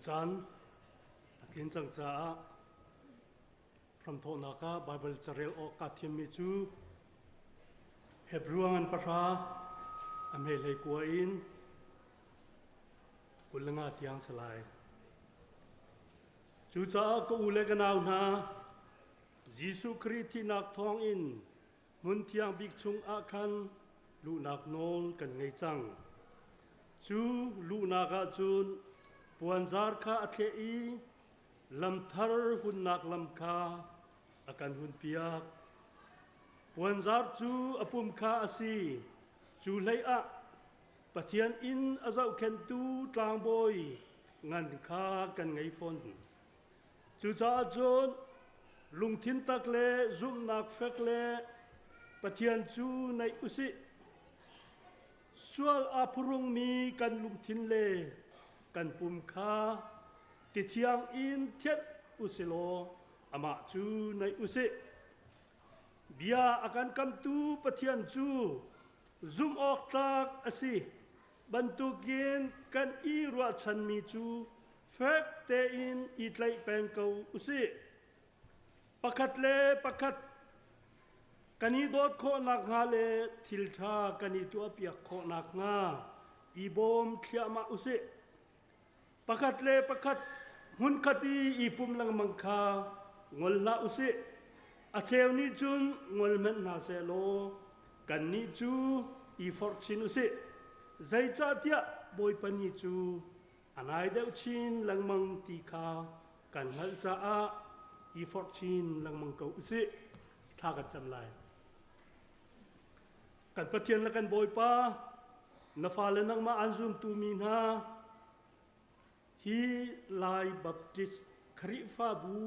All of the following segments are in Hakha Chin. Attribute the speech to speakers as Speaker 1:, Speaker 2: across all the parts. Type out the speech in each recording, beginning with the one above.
Speaker 1: Caan a tlin cang caah hramthawhnak ah Baibal carel awk kaa thimmi cu Hebru ngan pahra a hme hlei kua in 25 tiang si lai. Cucaah ka u le ka nau hna, Jesuh Khrih thihnak thawngin hmun thiang bik chungah khan luhnak nawl kan ngei cang. Cu luhnak ah cun puanzar kha a thleh i lamthar hunnak lam kha a kan hunpiak. Puanzar cu a pum kha a si. Cu hlei ah Pathian inn a zohkhenhtu tlangbawi ngan kha kan ngei fawn. Cucaah cun lungthin tak le zumhnak fek le Pathian cu naih usih. Sual aa phurungmi kan lungthin le kan pum kha tithiang in thianh usilaw amah cu naih usih. Bia a kan kamtu Pathian cu zumh awk tlak a si bantukin kan i ruahchanmi cu fek tein i tlaih peng ko usih. Pakhat le pakhat kan i dawt khawh nakhnga le thil ṭha kan i tuahpiak khawh nakhnga i bawm thliahmah usih. Pakhat le pakhat hmunkhat i i pum lengmang kha ngol hlah usih. A cheu nih cun ngol hmanh hna seh law kannih cu i forh chin usih. Zeicahtiah Bawipa ni cu a nai deuh chin lengmang ti kha kan hngalh caah i forh chin lengmang ko usih. Thla kan cam lai. Kan Pathian le kan Bawipa, na fale nangmah an zumtu mi hna, hi Lai Baptist Khrihfabu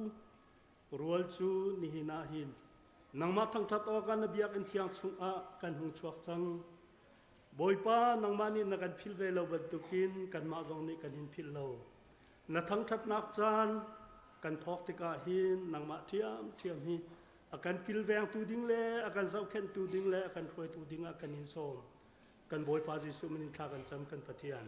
Speaker 1: rual cu nihin ah hin nangmah thangṭhat awkah na biakinn thiang chungah kan hung chuak cang. Bawipa, nangmah nih na kan philh ve lo bantukin kanmah zong nih kan hin philh lo. Na thangṭhatnak caan kan thawk tikah hin nangmah ṭhiamṭhiam hi a kan kilvengtu ding le a kan zohkhenhtu ding le a kan hruaitu ding ah kan in sawm. Kan Bawipa Jesuh min in thla kan cam kan Pathian.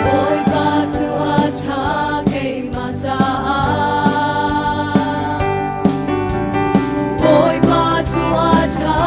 Speaker 2: Bawipa cu a ṭha keimah caah. Bawipa cu a ṭha.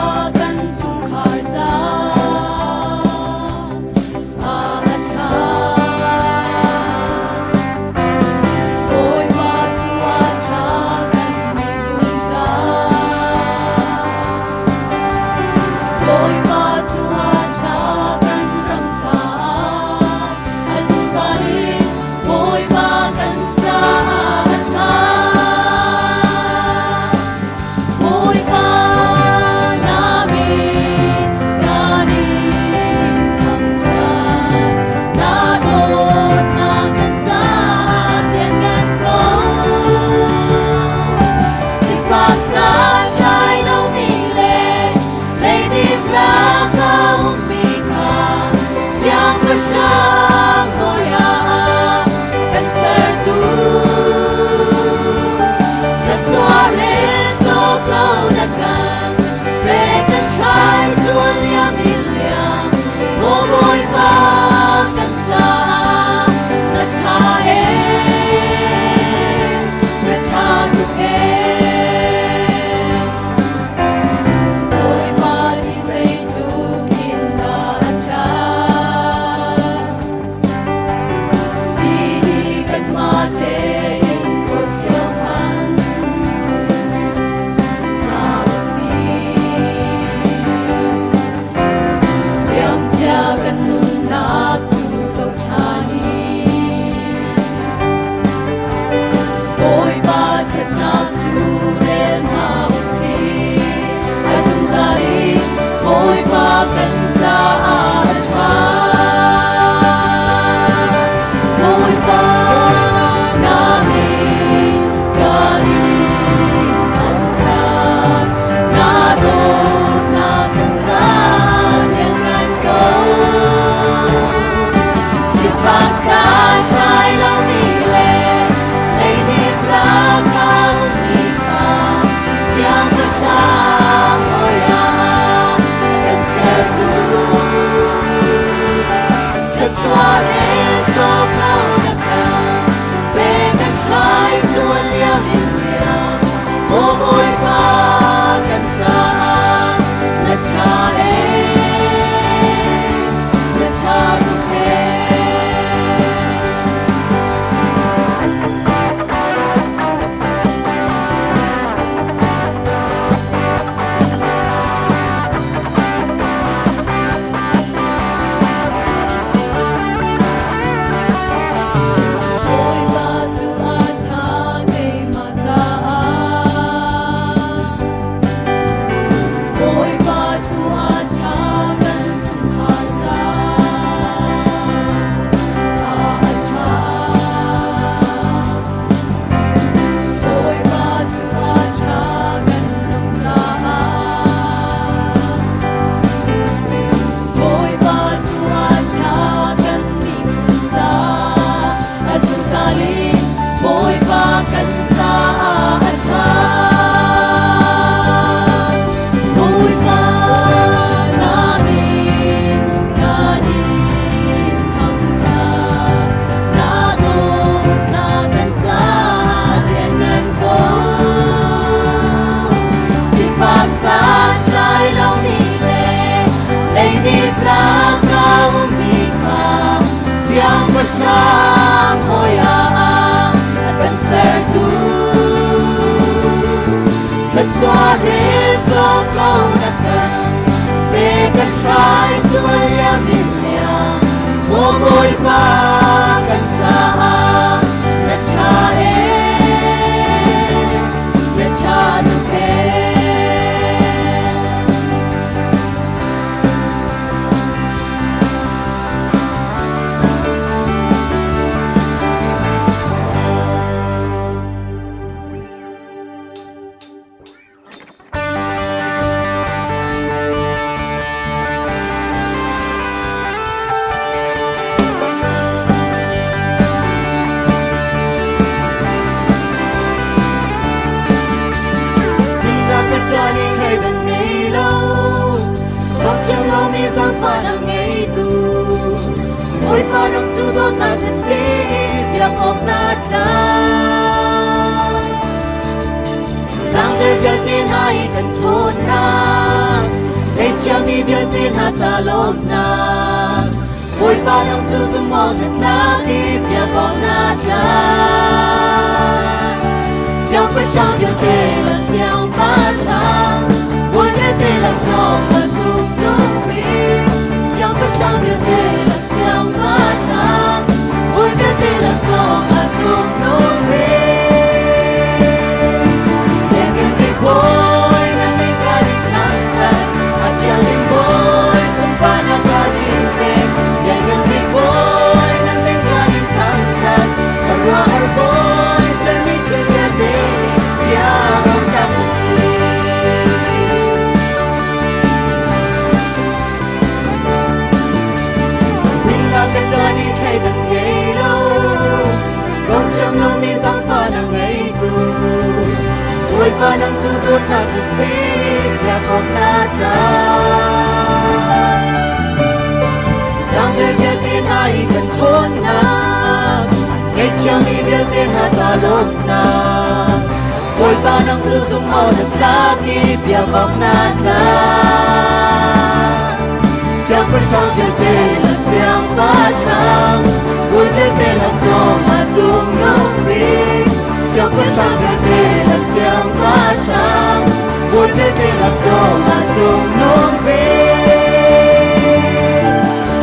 Speaker 2: Bawipa kan caah na ṭha ee, na ṭha tuk ee. Bawipa nang cu dawtnak na si, biak awk na tlak. Zangder vialte hna i kan ṭhawnnak, Leichiami vialte hna ca lawmnak. Bawipa nang cu zumh awk na tlak i biak awk na tlak. Siangpahrang vialte le siangpahrang, bawi vialte le zong na cung nung bik. Siangpahrang vialte le siangpahrang, bawi vialte le zong na cung nung bik. Lianngan bik Bawi na min kan in thangṭhat, a thianghlim Bawi sunparnak kan in pek. Lianngan bik Bawi na min kan in thangṭhat, khuaruahhar Bawi sermi thil vialte nih biak awk tlak na si. Dinnak ka ṭan i thleidan ngei lo, dongthiam lomi zaangfah na ngei tu. Bawipa nang cu dawtnak na si, biak awk na tlak. Zaangder vialte hna i kan ṭhawnnak, ngaihchiami vialte hna ca lawmhnak. Bawipa nang cu zumh awk na tlak i biak awk na tlak. Siangpahrang vialte le siangpahrang, bawi vialte lak zong ah cungnung bik. Siangpahrang vialte le siangpahrang, bawi vialte lak zong ah cungnung bik.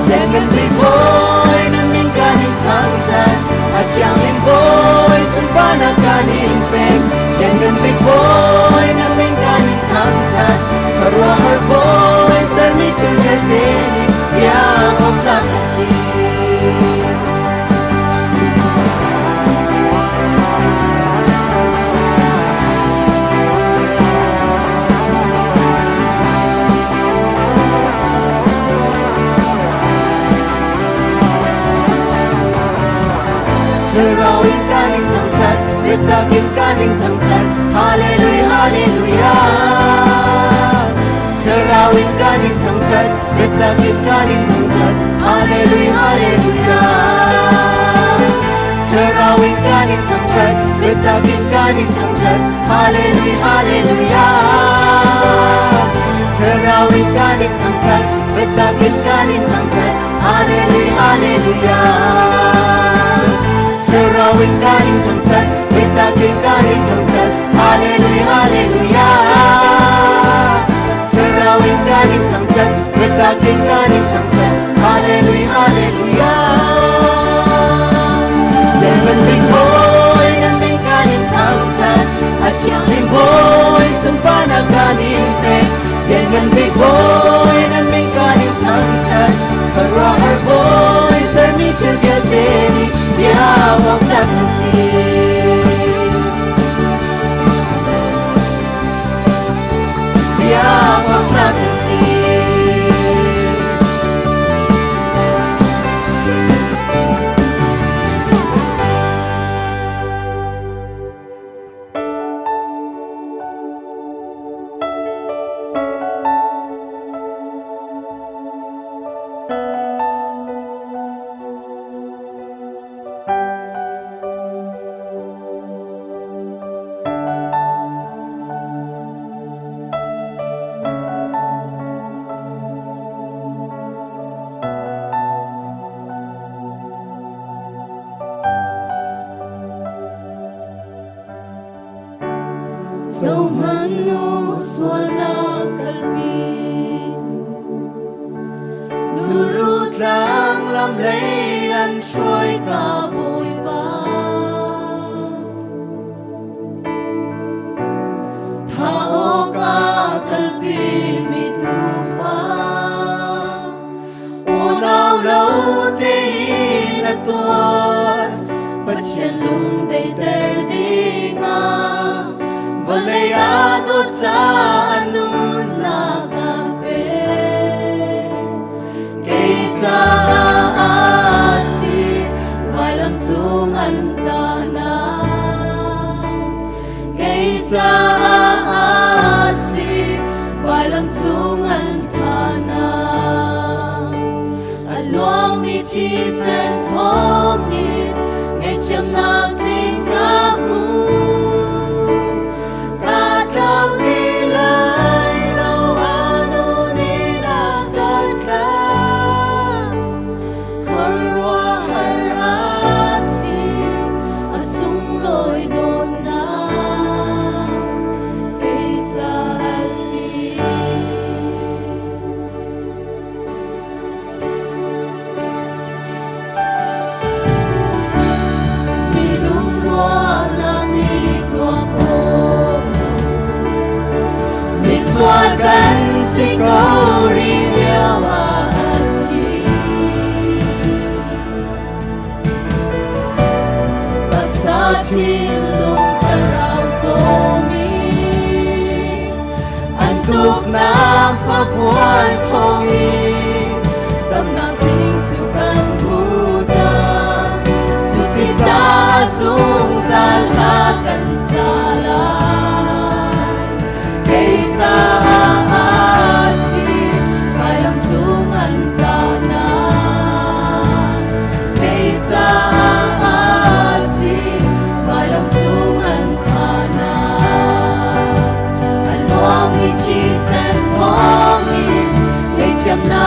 Speaker 2: Lianngan bik Bawi na min kan in thangṭhat, a thianghlim Bawi sunparnak kan in pek. Lianngan bik Bawi na min kan in thangṭhat, khuaruahhar Bawi sermi thil vialte nih biak awk tlak na si. Thlarau in kan in thangṭhat, biatak in kan in thangṭhat, Hallelujah, Hallelujah. Thlarau in kan in thangṭhat, biatak in kan in thangṭhat, Hallelujah, Hallelujah. Thlarau in kan in thangṭhat, biatak in kan in thangṭhat, Hallelujah, Hallelujah. Thlarau in kan in thangṭhat, biatak in kan in thangṭhat, Hallelujah, Hallelujah. Thlarau in kan in thangṭhat, biatak in kan in thangṭhat, Hallelujah, Hallelujah. Thlarau in kan in thangṭhat, biatak in kan in thangṭhat, Hallelujah, Hallelujah. Lianngan bik Bawi na min kan in thangṭhat, a thianghlim Bawi sunparnak kan in pek. Lianngan bik Bawi na min kan in thangṭhat, khuaruahhar Bawi sermi thil vialte nih biak awk tlak na si. Biak awk tlak na si. Zohhmanh u sualnak kalpitu,
Speaker 3: Luru tlang lam lei.
Speaker 2: Pathian lung deiter dingah vawlei ah dawt caah nunnak a pek. Kei caah a si vailam cung an tahnak. Kei caah a si vailam cung an thahnak. A luangmi thisen thawngin ngaihthiamnak tling ka hmu. Ka tlau ti lai lo anu nih a ka thlah. Khuaruahhar a si, a sunglawi dawtnak kei caah a si. Minung ruahnak nih tuah khawh lo. Misual kan si ko rih lio ah a thi. Taksa thinlung thlarau zawmi an tuknak pavual thawngin damnak tling cu kan hmu cang. Cu si ca zungzal hla kan sa lai. Kei caah a si vailam cung an tahnak. Kei caah a si vailam cung an thahnak. A luangmi thisen thawngin ngaihthiamnak.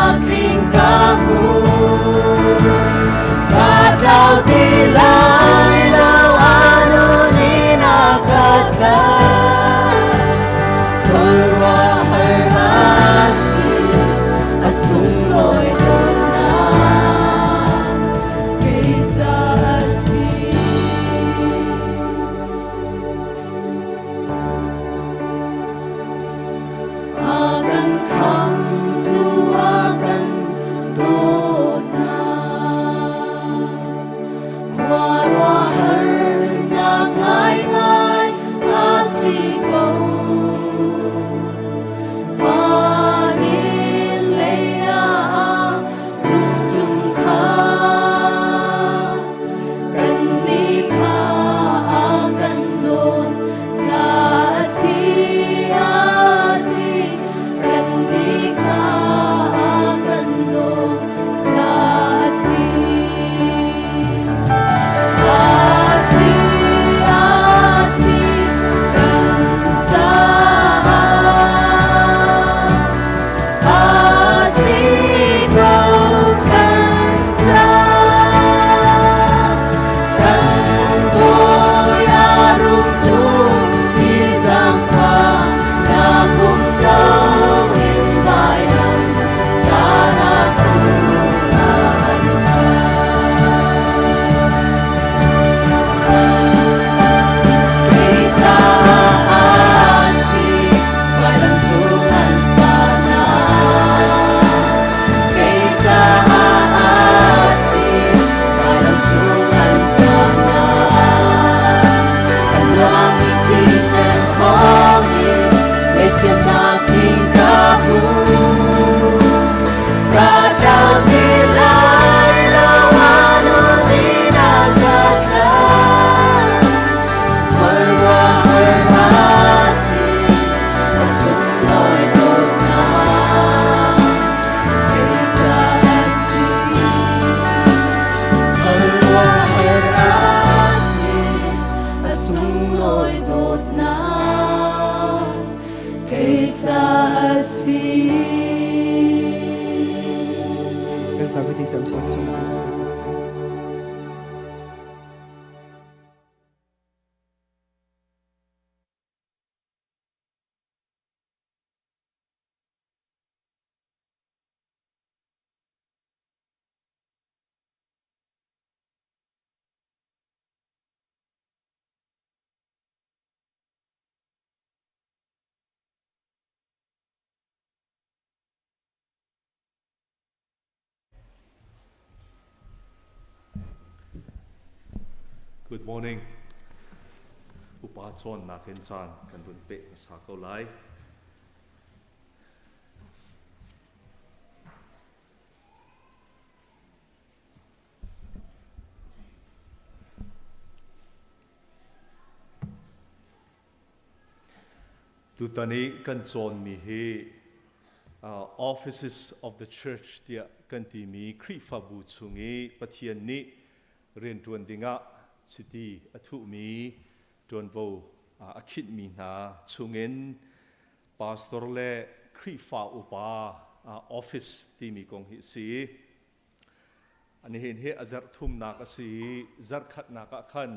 Speaker 3: Good morning. Upa cawnnak in caan kan vun peh hmasa ko lai. Tutan i kan cawnmi hi Offices of the Church tiah kan timi Khrihfabu chung i Pathian nih rianṭuan dingah chiti a thuhmi ṭuanvo a khinhmi hna chungin pastor le Khrihfa upa office timi kong hi a si. Nihin hi a zarh thumnak a si i zarh khatnak ah khan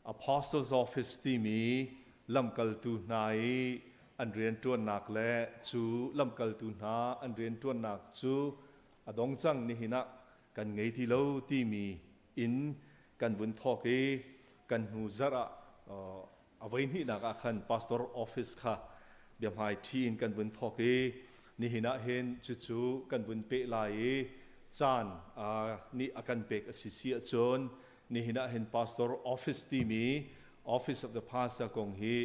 Speaker 3: Apostles Office timi lamkaltu hna i an rianṭuannak le cu lamkaltu hna an rianṭuannak cu a dong cang nihin ah kan ngei ti lo timi in kan vun thawk i kan hnu zarh ah a voi hnihnak ah khan pastor office kha biahmai ṭhi in kan vun thawk i nihin ah hin cucu kan vun peh lai i caan nih a kan pek a si si ahcun nihin ah hin pastor office timi office of the pastor kong hi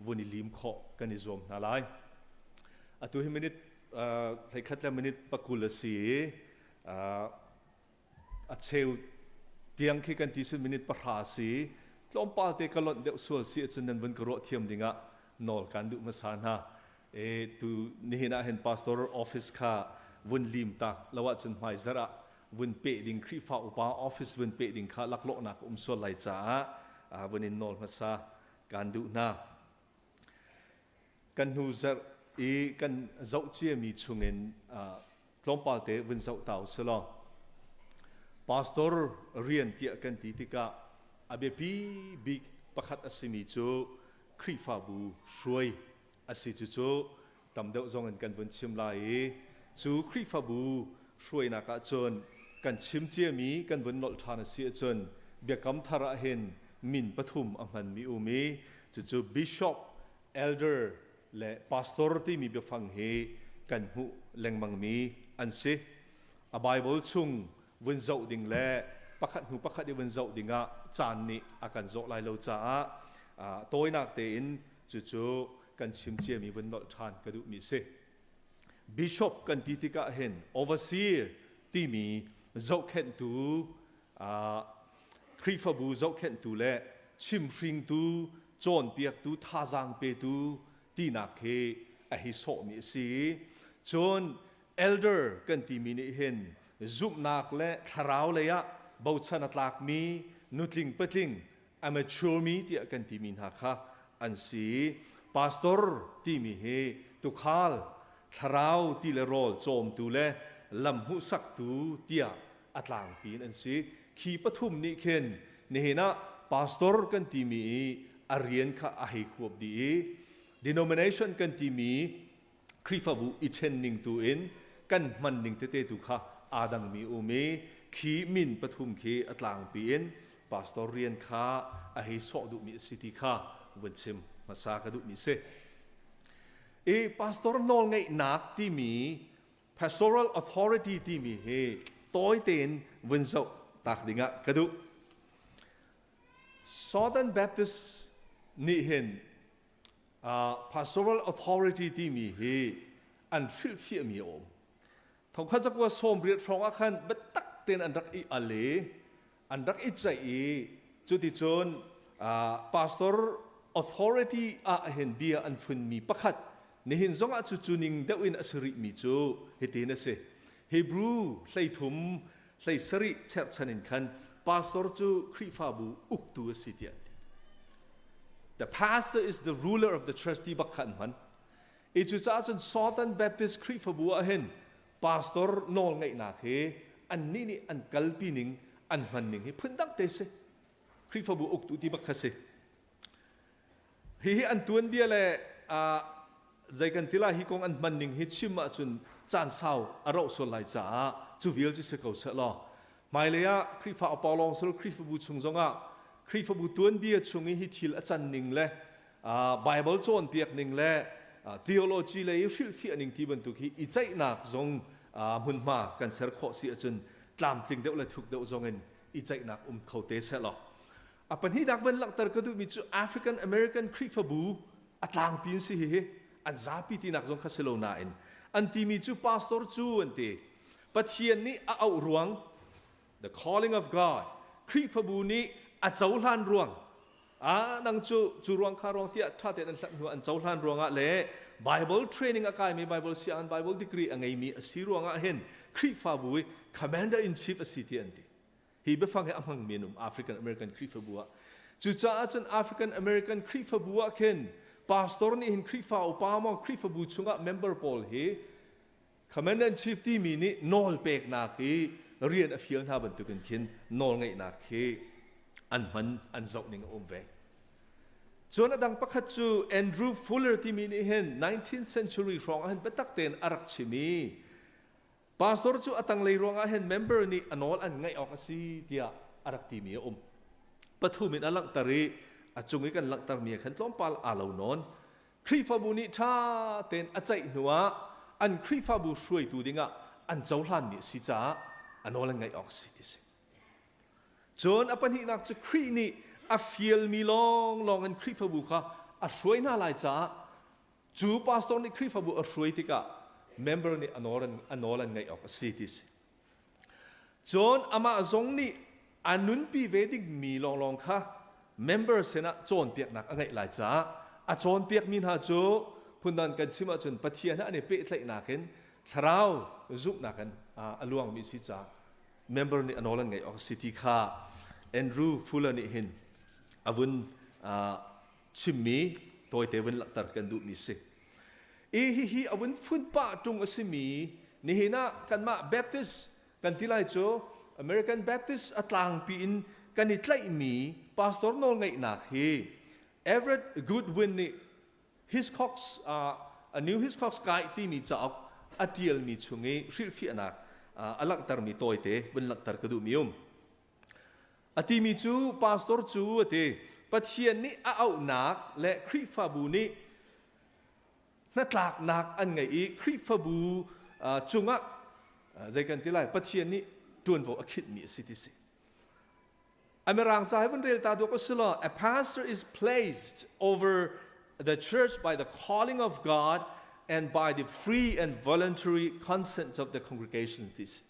Speaker 3: vun i lim khawh kan i zuam hna lai. Atu hi minute 11 le minute 20 a si i a cheu tiang khi kan ti sun minute 10 a si. Tlawmpal te ka lonh deuh sual si ahcun nan vun ka ruah thiam dingah nawl kan duh hmasa hna. E tu nihin ah hin pastor office kha vun lim tak lo ahcun hmai zarh ah vun peh ding Khrihfa upa office vun peh ding kha laklawhnak um sual lai caah vun in nawl hmasa kan duh hna. Kan hnu zarh i kan zoh ciami chungin tlawmpal te vun zoh ta usilaw pastor rian tiah kan ti tikah a biapi bik pakhat a simi cu Khrihfabu hruai a si. Cucu tam deuh zong in kan vun chim lai i cu Khrihfabu hruainak ahcun kan chim ciami kan vun nolh ṭhan a si ahcun Biakam Thar ah hin min pathum a hmanmi um i cucu bishop, elder le pastor timi biafang hi kan hmuh lengmangmi an si. A Bible chung vun zoh ding le pakhat hnu pakhat i vun zoh dingah caan nih a kan zawh lai lo caah tawinak tein cucu kan chim ciami vun nolh ṭhan ka duhmi si. Bishop kan ti tikah hin overseer timi zohkhenhtu, Khrihfabu zohkhenhtu le chimhringtu, cawnpiaktu, thazaang petu tinak hi a hi sawhmi a si. Cun elder kan timi nih hin zumhnak le thlarau lei ah bochan a tlakmi nutling patling a mature mi tiah kan timi hna kha an si. Pastor timi hi tukhal, thlarau ti le rawl cawmtu le lam hmuhsaktu tiah a tlangpi in an si. Khi pathum nih khin nihin ah pastor kan timi i a rian kha a hei khuap dih i denomination kan timi Khrihfabu i ṭhen ning tu in kan hman ning tete tu kha aa dangmi um i khi min pathum khi a tlangpi in pastor rian kha a hei sawh duhmi a si ti kha vun chim hmasa ka duhmi si. I pastor nawlngeihnak timi pastoral authority timi hi tawi tein vun zoh tak dingah ka duh. Southern Baptist nih hin pastoral authority timi hi an hrilhfiahmi a um. Thongkhat zakua 80 hrawng ah khan biatak tein an rak i al i an rak i ceih i cuticun pastor authority ah hin bia an funmi pakhat nihin zongah cu cu ning deuh in a si rihmi cu hitin a si. Hebrew 13 17 cherhchan in khan pastor cu Khrihfabu uktu a si tiah an ti. The pastor is the ruler of the church ti bak kha an hman. I cucaah cun Southern Baptist Khrihfabu ah hin pastor nawlngeihnak hi annih nih an kalpi ning an hman ning hi phundang te si. Khrihfabu uktu ti bak kha si. Hihi an tuanbia le zei kan ti lai hi kong an hman ning hi chim ahcun caan sau a rauh sual lai caah cu vial cu si ko seh law hmailei ah Khrihfa upa lawng sul Khrihfabu chung zongah Khrihfabu tuanbia chung i hi thil a can ning le Bible cawnpiak ning le theology lei i hrilhfiah ning ti bantuk hi i ceihnak zong hmunhma kan ser khawh si ahcun tlamtling deuh le thuk deuh zong in i ceihnak um kho te seh law. A pahnihnak van langhter ka duhmi cu African American Khrihfabu a tlangpi in si hihi an zapi tinak zong kha si lo nain an timi cu pastor cu an ti. Pathian nih a auh ruang the calling of God Khrihfabu nih a cohlan ruang ah nang cu cu ruang kha ruang tiah ṭha tein an hlat hnu an cohlan ruangah le Bible training a kaimi Bible sianginn Bible degree a ngeimi a si ruangah hin Khrihfabu i commander in chief a si ti an ti. Hi biafang hi a hmangmi an um African American Khrihfabu ah. Cucaah cun African American Khrihfabu ah khin pastor nih hin Khrihfa upa maw Khrihfabu chungah member pawl hi commander in chief timi nih nawl peknak i rian a fial hna bantukin khin nawl ngeihnak hi an hman an zoh ning a um ve. Cun a dang pakhat cu Andrew Fuller timi nih hin 19th century hrawng ah hin biatak tein a rak chim i Pastor cu a tanglei ruangah hin member nih a nawl an ngaih awk a si tiah a rak timi a um. Pathum in a langhter i a cung i kan langhtermi ah khan tlawmpal aa lo nawn. Khrihfabu nih ṭha tein a ceih hnuah an Khrihfabu hruaitu dingah an cohlanmi a si caah a nawl an ngaih awk a si ti si. Cun a pahnihnak cu Khrih nih a fialmi lawnglawng in Khrihfabu kha a hruai hna lai caah Cu pastor nih Khrihfabu a hruai tikah member nih a nawl an ngaih awk a si ti si. Cun amah zong nih a nunpi ve dingmi lawnglawng kha member sinah cawnpiaknak a ngeih lai caah a cawnpiakmi hna cu phundang kan chim ahcun Pathian he an i pehtlaihnak in thlarau zumhnak in a luangmi si caah member nih a nawl an ngaih awk a si ti kha Andrew Fuller nih hin a vun chimmi tawite vun langhter kan duhmi si. I hihi a vun fun pah ṭung a simi nihin ah kanmah Baptist kan ti lai cu American Baptist a tlangpi in kan i tlaihmi pastor nawlngeihnak hi Everett Goodwin nih Hiscox uh, a New Hiscox Guide timi cauk a ṭialmi chung i hrilhfiahnak a langhtermi tawite vun langhter ka duhmi um. A timi cu pastor cu a ti Pathian nih a auhnak le Khrihfabu nih hnatlaknak an ngeih i Khrihfabu cungah zei kan ti lai Pathian nih ṭuanvo a khinhmi a si ti si. A mirang ca hi vun rel ta duak u law a pastor is placed over the church by the calling of God and by the free and voluntary consent of the congregation ti si.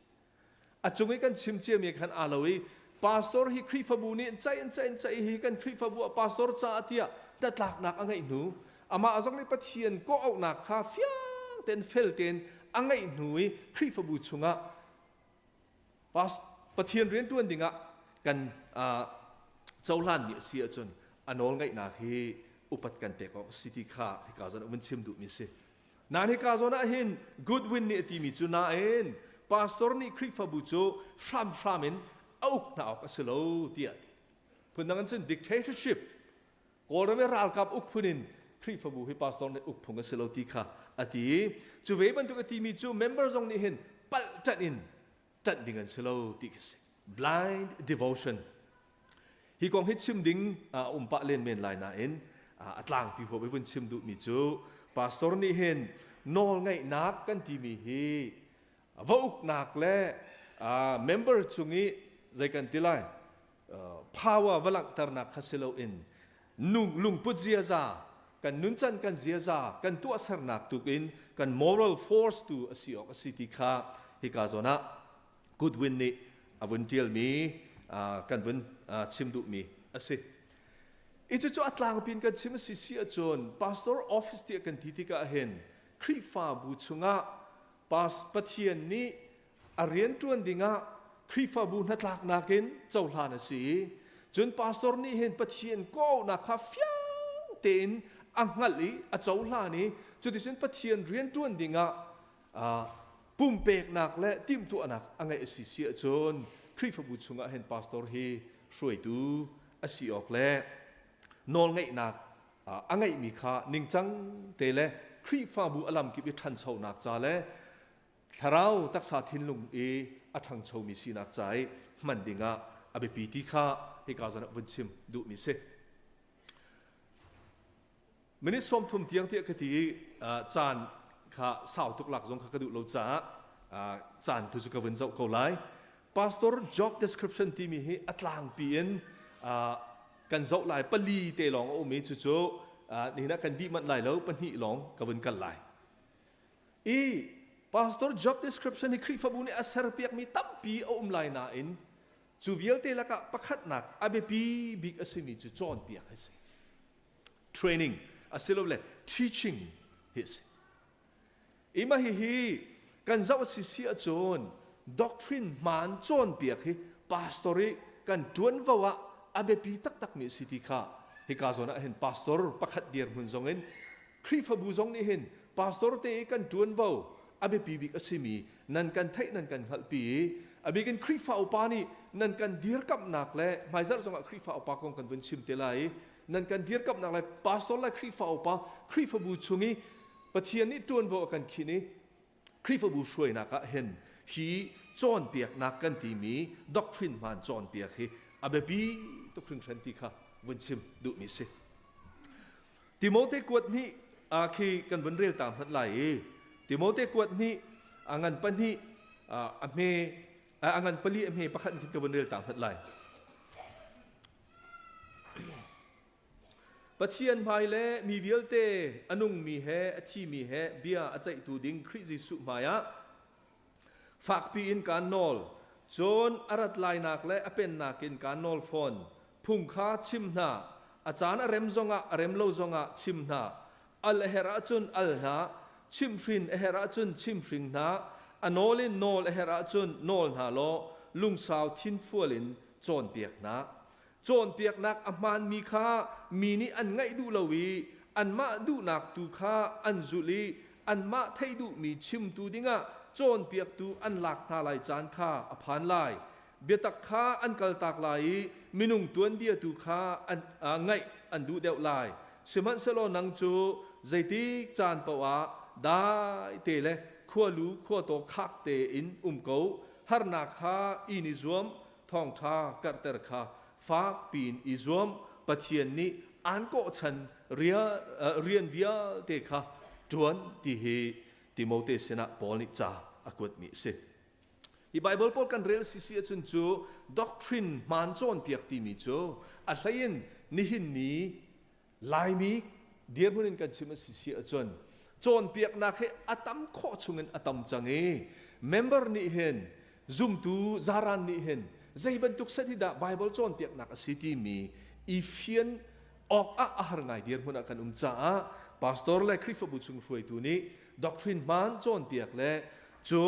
Speaker 3: A cung i kan chim ciami khan aa lo i pastor hi Khrihfabu nih an ceih an ceih an ceih hi kan Khrihfabu ah pastor caah tiah hnatlaknak a ngeih hnu amah zong nih Pathian kawhauhnak kha fiang tein fel tein a ngeih hnu i Khrihfabu chungah Pathian rianṭuan dingah kan cohlanmi a si ahcun a nawl ngeihnak hi upat kan pek awk a si ti kha hika zawn ah vun chim duhmi a si. Nain hika zawn ah hin Goodwin nih a timi cu nain pastor nih Khrihfabu cu hramhram in a uk hna awk a si lo tiah a ti. Phundang in cun dictatorship Kawlram i ralkap uk phun in Khrihfabu hi pastor nih uk phung a si lo ti kha a ti i cu ve bantuk a timi cu member zong nih hin palh ṭanh in ṭanh ding an si lo ti khi si. Blind devotion. Hi kong hi chim ding a um pah len men lai nain a tlangpi huap i vun chim duhmi cu pastor nih hin nawlngaihnak kan timi hi va uknak le member cung i zei kan ti lai power va langhternak kha si loin lungput ziaza kan nuncan kan ziaza kan tuahsernak tukin kan moral force tu a si awk a si ti kha hika zawn ah Goodwin nih a vun ṭialmi kan vun chim duhmi a si. I cucu a tlangpi in kan chim a si si ahcun pastor office tiah kan ti tikah hin Khrihfabu chungah Pathian nih a rianṭuan dingah Khrihfabu hnatlaknak in cohlan a si i cun pastor nih hin Pathian kawhauhnak kha fiang tein a hngalh i a cohlan i cuticun Pathian rianṭuan dingah pumpeknak le timhtuahnak a ngeih a si si ahcun Khrihfabu chungah hin pastor hi hruaitu a si awk le nawlngeihnak a ngeihmi kha ningcang te le Khrihfabu a lamkip i ṭhanchonak ca le thlarau taksa thinlung i a ṭhangchomi sinak ca i hman dingah a biapi ti kha hika zawn ah vun chim duhmi si. Minute 30 tiang tiah ka ti i caan kha sau tuk lak zong kha ka duh lo caah caan tu cu ka vun zoh ko lai. Pastor job description timi hi a tlangpi in. Kan zoh lai pali te lawng a um i cucu nihin ah kan dih manh lai lo pahnih lawng ka vun kal lai. I pastor job description hi Khrihfabu nih a serpiakmi tampi a um lai nain cu vialte lakah pakhatnak a biapi bik a simi cu cawnpiak hi a si. Training asilole teaching hi a si. Ima hihi kan zoh a si si ahcun doctrine hmaan cawnpiak hi pastor i kan ṭuanvo ah a biapi taktakmi a si ti kha hika zawn ah hin pastor pakhat dirhmun zong in Khrihfabu zong nih hin pastor te i kan ṭuanvo a biapi bik a simi nan kan theih nan kan hngalhpi i a bik in Khrihfa upa nih nan kan dirkamhnak le hmaizarh zongah Khrihfa upa kong kan vun chim te lai i nan kan dirkamhnak le pastor le Khrihfa upa Khrihfabu chung i Pathian nih ṭuanvo a kan khinh i Khrihfabu hruainak ah hin hi cawnpiaknak kan timi doctrine hmaan cawnpiak hi a biapi tuk hringhran ti kha vun chim duhmi si. Timote kuat hnih khi kan vun rel ta hmanh lai i Timote kuat hnih a ngan pahnih a hme a ngan pali a hme pakhat in ka vun rel ta hmanh lai. Pathian hmai le mi vialte a nungmi he a thimi he bia a ceihtu ding Khrih Jesuh hmaiah fakpi in kaan nawl. Cun a rat lainak le a pennak in kaan nawl fawn. Phung kha chim hna. A caan a rem zongah a rem lo zongah chim hna. Al a herh ahcun al hna. Chimhhrin a herh ahcun chimhring hna. A nawl in nawl a herh ahcun nawl hna law lungsau thinfual in cawnpiak hna. Cawnpiaknak a hmaanmi kha mi nih an ngaih duh lo i anmah duhnak tu kha an zulh i anmah theih duhmi chimtu dingah cawnpiaktu an lak hna lai caan kha a phan lai. Biatak kha an kaltak lai i minung tuanbia tu kha an ngaih an duh deuh lai. Sihmanhsehlaw nang cu zeitik caan paoh ah dai te le khualu khuataw khak tein um ko. Harnak kha in i zuam, thawngṭha karhter kha fak piin i zuam Pathian nih aan kawhchan rian vialte kha ṭuan ti hi Timote sinah Paul nih ca a kuatmi a si. Hi Baibal pawl kan rel sisi ahcun cu doctrine hmaan cawnpiak timi cu a hleiin nihin ni Laimi dirhmun in kan chim a si si ahcun cawnpiaknak hi a tam khawh chungin a tam cang i member nih hin zumtu zaran nih hin zei bantuk set hi dah Bible cawnpiaknak a si timi i fian awk ah a har ngai dirhmun ah kan um caah pastor le Khrihfabu chung hruaitu nih doctrine hmaan cawnpiak le cu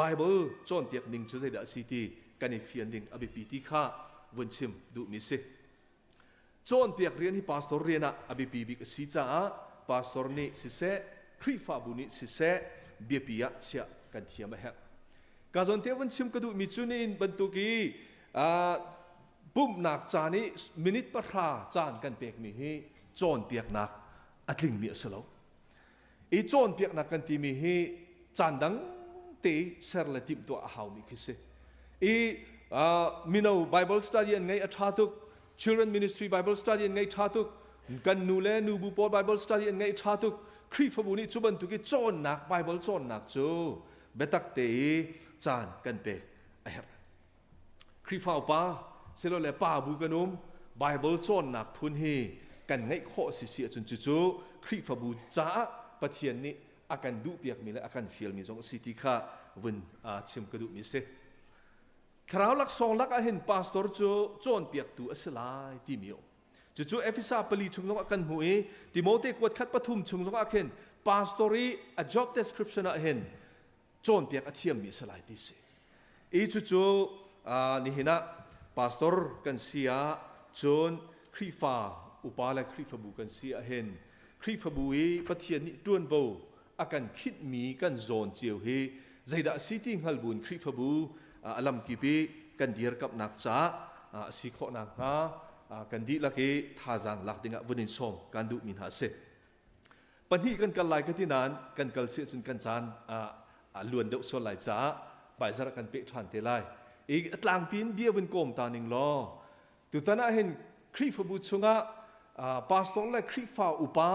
Speaker 3: Bible cawnpiak ning cu zeidah a si ti kan i fian ding a biapi ti kha vun chim duhmi si. Cawnpiak rian hi pastor rian ah a biapi bik a si caah pastor nih siseh, Khrihfabu nih siseh biapi ah chiah kan thiam a herh. Ka zawn te vun chim ka duhmi cu nihin bantuk i pumhnak caan i minute pahra caan kan pekmi hi cawnpiaknak a tlingmi a si lo. I cawnpiaknak kan timi hi caan dang te ser le timhtuah a haumi khi si. I mino Bible study an ngei a ṭha tuk, children ministry Bible study an ngei ṭha tuk, kan nu le nubu pawl Bible study an ngei ṭha tuk. Khrihfabu nih cu bantuk i cawnnak Bible cawnnak cu biatak te i caan kan pek a herh. Khrihfa upa silole pa bu kan um Bible cawnnak phun hi kan ngeih khawh si si ahcun cucu Khrihfabu caah Pathian nih a kan duhpiakmi le a kan fialmi zong a si ti kha vun chim ka duhmi si. Thlarau laksawng lak ah hin pastor cu cawnpiaktu a si lai timi a um. Cucu Efesa pali chung zongah kan hmuh i Timote kuat khat pathum chung zongah khin pastor i a job description ah hin cawnpiak a thiammi a si lai ti si. I cucu nihin ah pastor kan si ah cun Khrihfa upa le Khrihfabu kan si ah hin Khrihfabu i Pathian nih ṭuanvo a kan khinhmi kan zawn cio hi zeidah a si ti hngal buin Khrihfabu a lamkip i kan dirkamhnak caah a si khawh nakhnga kan dihlak i thazaang lak dingah vun in sawm kan duhmi hna a si. Pahnih kan kal lai ka ti nain kan kal si ahcun kan caan a luan deuh sual lai caah hmaizarh ah kan peh ṭhan te lai. I a tlangpi in bia vun kawm ta ning law tutan ah hin Khrihfabu chungah pastor le Khrihfa upa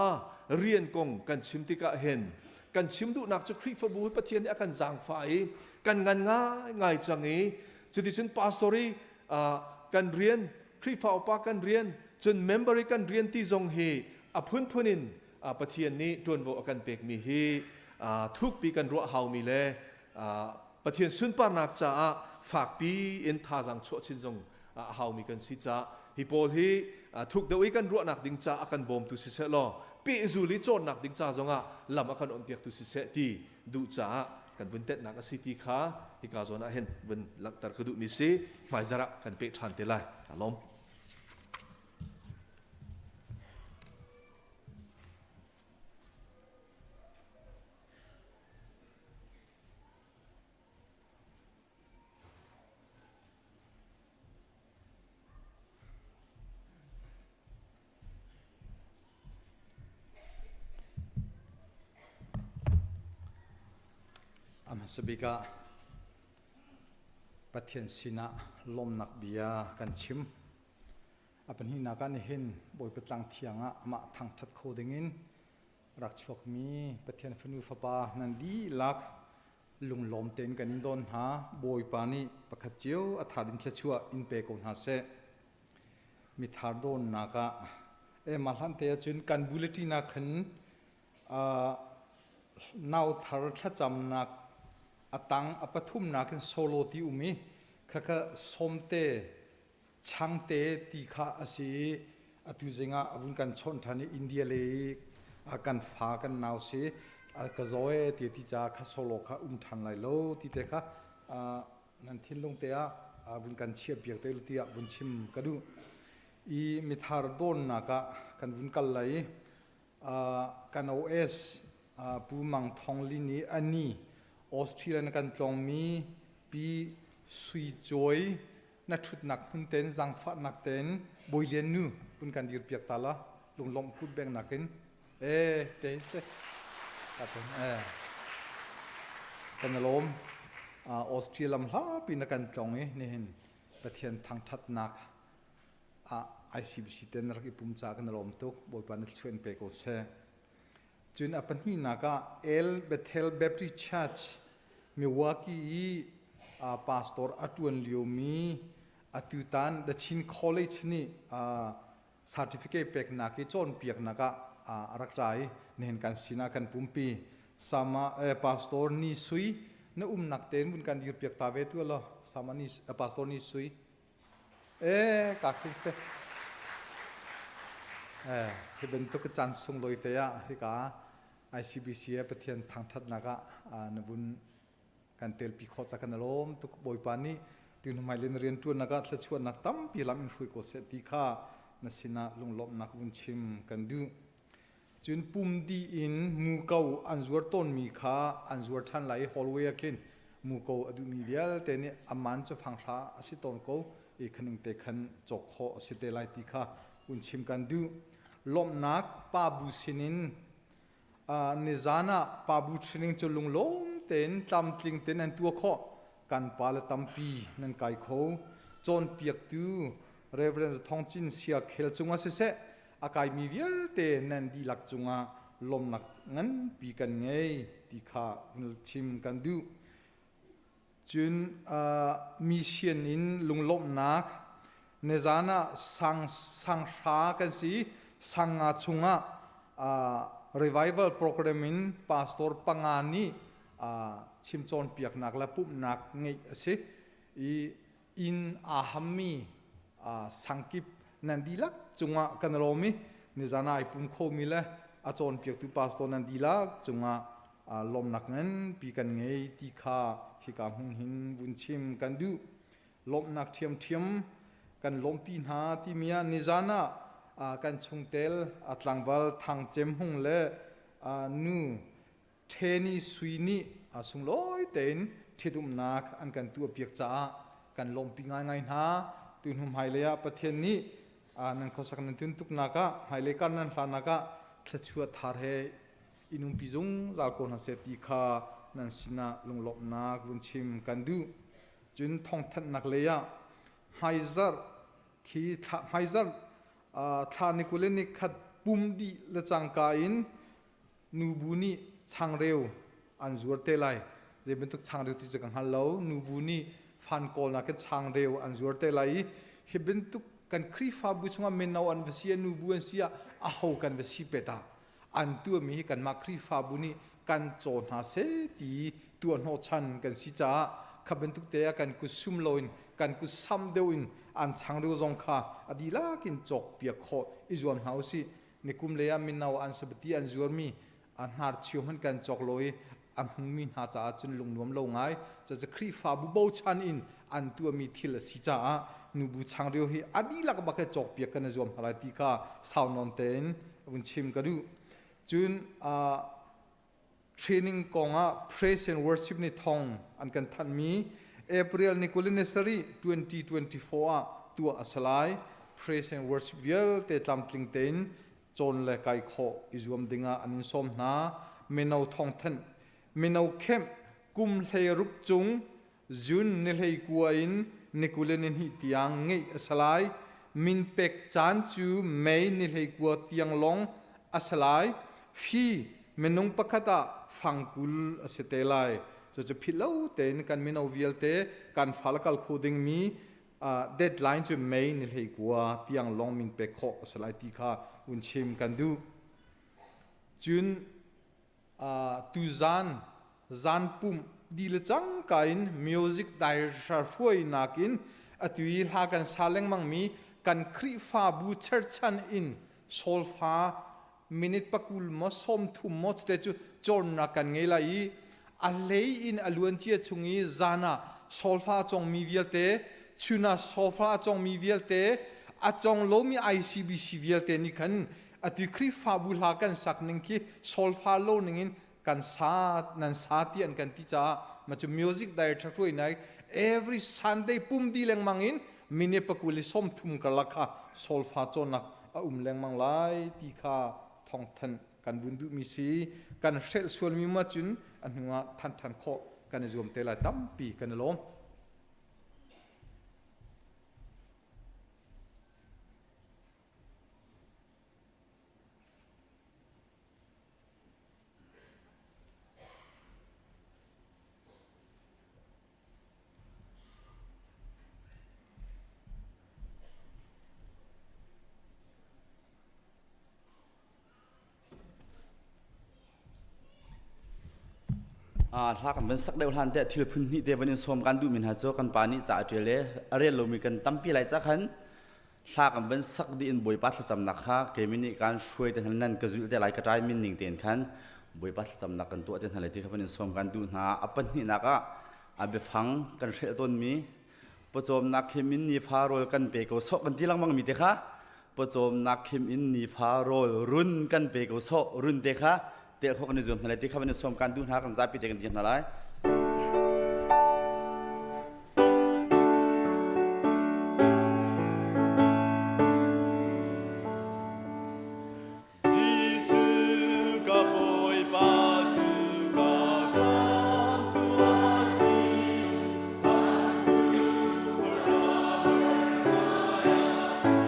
Speaker 3: rian kong kan chim tikah hin kan chim duhnak cu Khrihfabu hi Pathian nih a kan zaangfah i kan ngan ngaingai cang i cuticun pastor i kan rian Khrihfa upa kan rian. Cun member i kan rian ti zong hi a phunphun in Pathian nih ṭuanvo a kan pekmi hi thukpi kan ruah haumi le Pathian sunparnak caah fakpi in thazaang chuah chin zong a haumi kan si caah hi pawl hi thuk deuh i kan ruahnak ding caah a kan bawmtu siseh law pehzul i cawnnak ding ca zongah lam a kan onhpiaktu siseh ti duh caah kan vun tenhnak a si ti kha hika zawn ah hin vun langhter ka duhmi si. Hmaizarh ah kan peh ṭhan te lai. Aa lawm.
Speaker 4: A hmasa bik ah Pathian sinah lawmnak bia kan chim. A pahnihnak ah nihin Bawipa tlang thiang ah amah thangṭhat kho dingin rak chuakmi Pathian fanu fapa nan dihlak lunglawm tein kan in don hna. Bawipa nih pakhat cio a thar in thluachuah in pe ko hna seh. Mithar dawnnak ah e mah hlan te ahcun kan bulletin ah khan nau thar thlacamnak a tang a pathumnak in solo ti um i khakha sawmte changte ti kha a si i atu zingah a vun kan chawnh ṭhan i India le kan fa kan nau si ka zaw e ti ti ca kha solo kha um ṭhan lai lo ti te kha nan thinlung te ah vun kan chiah piak te tiah vun chim ka duh i mithar dawnnak ah kan vun kal lai kan OS Pu Mang Thong Lin i ani Australia na kan tlawngmi Pi Sui Cawi na ṭhutnak hmun ten zaangfahnak ten Bawi Lian nu pun kan dir piak ta la lunglawmh kut beng nakin e te se e kan lawm. Austria lam hlapi na kan tlong i nihin Pathian thangṭhatnak ah ICBC ten rak i pum ca kan lawm tuk. Bawipa na thluachuah in pe ko seh. Cun a pahnihnak ah El Bethel Baptist Church, Milwaukee i pastor a ṭuan liomi atutan The Chin College nih certificate peknak i cawnpiaknak ah a rak ra i nihin kan sinah kan pumpi. Sama pastor Ni Sui na umnak tein vun kan dirpiak ta ve tu law. Sama ni pastor Ni Sui e ka khin se eh hi bantuk caan sunglawi te ah hika ICBC ah Pathian thangṭhatnak ah na vun kan telpi khawh ca kan lawm tuk. Bawipa nih tu hnu len rian ṭuannak ah thluachuahnak tampi lam in hruai ko seh ti kha na sinah lunglawmhnak vun chim kan duh. Cun pum dih in muko an zuar tawnmi kha an zuar ṭhan lai i hallway ah khin muko a duhmi vialte nih a man cu fanghra a si tawn ko i khaning te khan cawk khawh a si te lai ti kha vun chim kan duh. Lawmhnak pa bu sinin nizan ah pa bu training cu lunglawm tein tlamtling tein an tuah khawh. Kan pa le tampi nan kai kho. Cawnpiaktu Reverend Thong Cin Sia Khel cungah siseh a kaimi vialte nan dihlak cungah lawmnak nganpi kan ngei ti kha chim kan duh. Cun mission in lunglawmhnak nizan ah sang sanghra kan si sanga chungah revival program in pastor panga nih chim cawnpiaknak le pumhnak ngeih a si i inn aa hammi sangkip nan dihlak cungah kan lawm i nizan ah ai pum khomi le a cawnpiaktu pastor nan dihlak cungah lawmnak nganpi kan ngei ti kha hika hmun hin vun chim kan duh. Lawmhnak ṭhiamṭhiam kan lawmpi hna timi ah nizan ah kan chungtel tlangval Thang Cem Hung le nu Ṭheni Sui nih sunglawi tein ṭhitumnak an kan tuahpiak caah kan lawmpi ngaingai hna. Tu hnu hmailei ah Pathian nih nan khuasak nan tuntuknak ah hmailei kar nan hlannak ah thluachuah thar he in umpi zungzal ko hna seh ti kha nan sinah lunglawmhnak vun chim kan duh. Cun thawngthanhnak lei ah hmaizarh khi hmaizarh thla ni 20 le ni khat pum dih le cangka in nubu nih changreu an zuar te lai. Zei bantuk changreu ti cu ka hngal lo. Nubu nih fan kawlnak in changreu an zuar te lai i hi bantuk. Kan Khrihfabu chungah mino an va si ah nubu an si ah aho kan va si pet ah an tuahmi hi kanmah Khrihfabu nih kan caw hna seh ti tuah hnawhchan kan si caah kha bantuk te ah kan kut sum loin kan kut sam deuh in an changreu zong kha a dihlak in cawk piak khawh i zuam hna usih. Nikum lei ah mino an sabati an zuarmi a hnarchio hmanh kan cawk lo i a hmumi hna caah cun lungnuam lo ngai. Cucu Khrihfabu bochan in an tuahmi thil a si caah nubu changreu hi a dihlak bak he cawkpiak kan i zuam hna lai ti kha sau nawn tein vun chim ka duh. Cun training kong ah praise and worship ni thong an kan thanhmi April ni 27 2024 ah tuah a si lai. Praise and worship vialte tlamtling tein cawn le kai khawh i zuam dingah an in sawm hna. Mino thawngthanh, mino camp kum 16 cung June ni 19 in ni 22 tiang ngeih a si lai. Min pek caan cu May ni 19 tiang lawng a si lai. Fi minung pakhat ah fang 20 a si te lai. Cucu philh lo tein kan mino vialte kan fal kal kho dingmi deadline cu May ni 19 tiang lawng min pek khawh a si lai ti kha un chim kan duh. Cun tuzan zan pumh di le cangka in music director hruainak in atu i hla kan sa lengmang mi kan Khrihfabu cherchan in solfa minute pakul maw 30 maw cute cu cawnnak kan ngei lai i a hlei in a luancia chung i zan ah solfa a congmi vialte chun ah solfa a congmi vialte a cong lomi ICBC vialte nih khan atu Khrihfabu hla kan sak ning khi solfa lo ning in kan sa nan sa ti an kan ti caah ma cu music director hruai nai every Sunday pum di lengmang in mine pakul i 30 karlak kha solfa cawnnak a um lengmang lai ti kha thawngthanh kan vun duhmi si kan hrelh sualmi ma cun a hnu ah than than khawh kan i zuam te lai tampi kan i lawm.
Speaker 5: Hla kan van sak deuh hlan te thil phun hnih te van in sawm kan duhmi hna cu kan pa nih ca a ṭial i a rel lomi kan tampi lai ca khan hla kan van sak dih in Bawipa thlacamnak kha keimi nih kan hruai te hna nan ka zulh te lai ka ṭai min ning tein khan Bawipa thlacamnak kan tuah te hna lai ti kha van in sawm kan duh hna. A pahnihnak ah a biafang kan hrelh tawnmi pawcawmnak khim in nifa rawl kan pe ko sawh kan ti lengmang mi te kha pawcawmnak khim in nifa rawl run kan pe ko sawh run te kha tel khawh kan i zuam hna lai ti kha van i sawm kan duh hna kan zapi te kan ti hna lai.
Speaker 6: Jesuh ka Bawipa cu ka khamtu a si. Khamtu khuaruahhar ngai a si.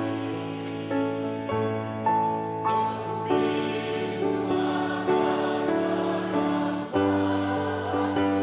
Speaker 6: Lungpi cungah ka rak khamtu.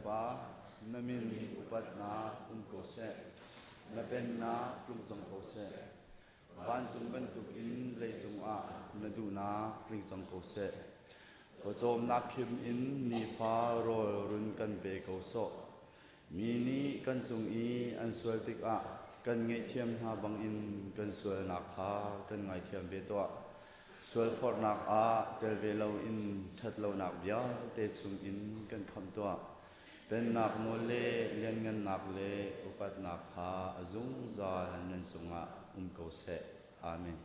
Speaker 5: Pa, na min upatnak um ko seh. Na pennak tlung cang ko seh. Vancung bantukin leicung ah na duhnak tling cang ko seh. Pawcawmnak khim in nifa rawl run kan pe ko sawh. Mi nih kan cung i an sual tikah kan ngaihthiam hna bangin kan sualnak kha kan ngaithiam ve tuah. Sualforhnak ah tel ve loin ṭhatlonak vialte chungin kan khamh tuah. Pennak nawl le lianngannak le upatnak kha a zungzal nan cungah um ko seh. Amen.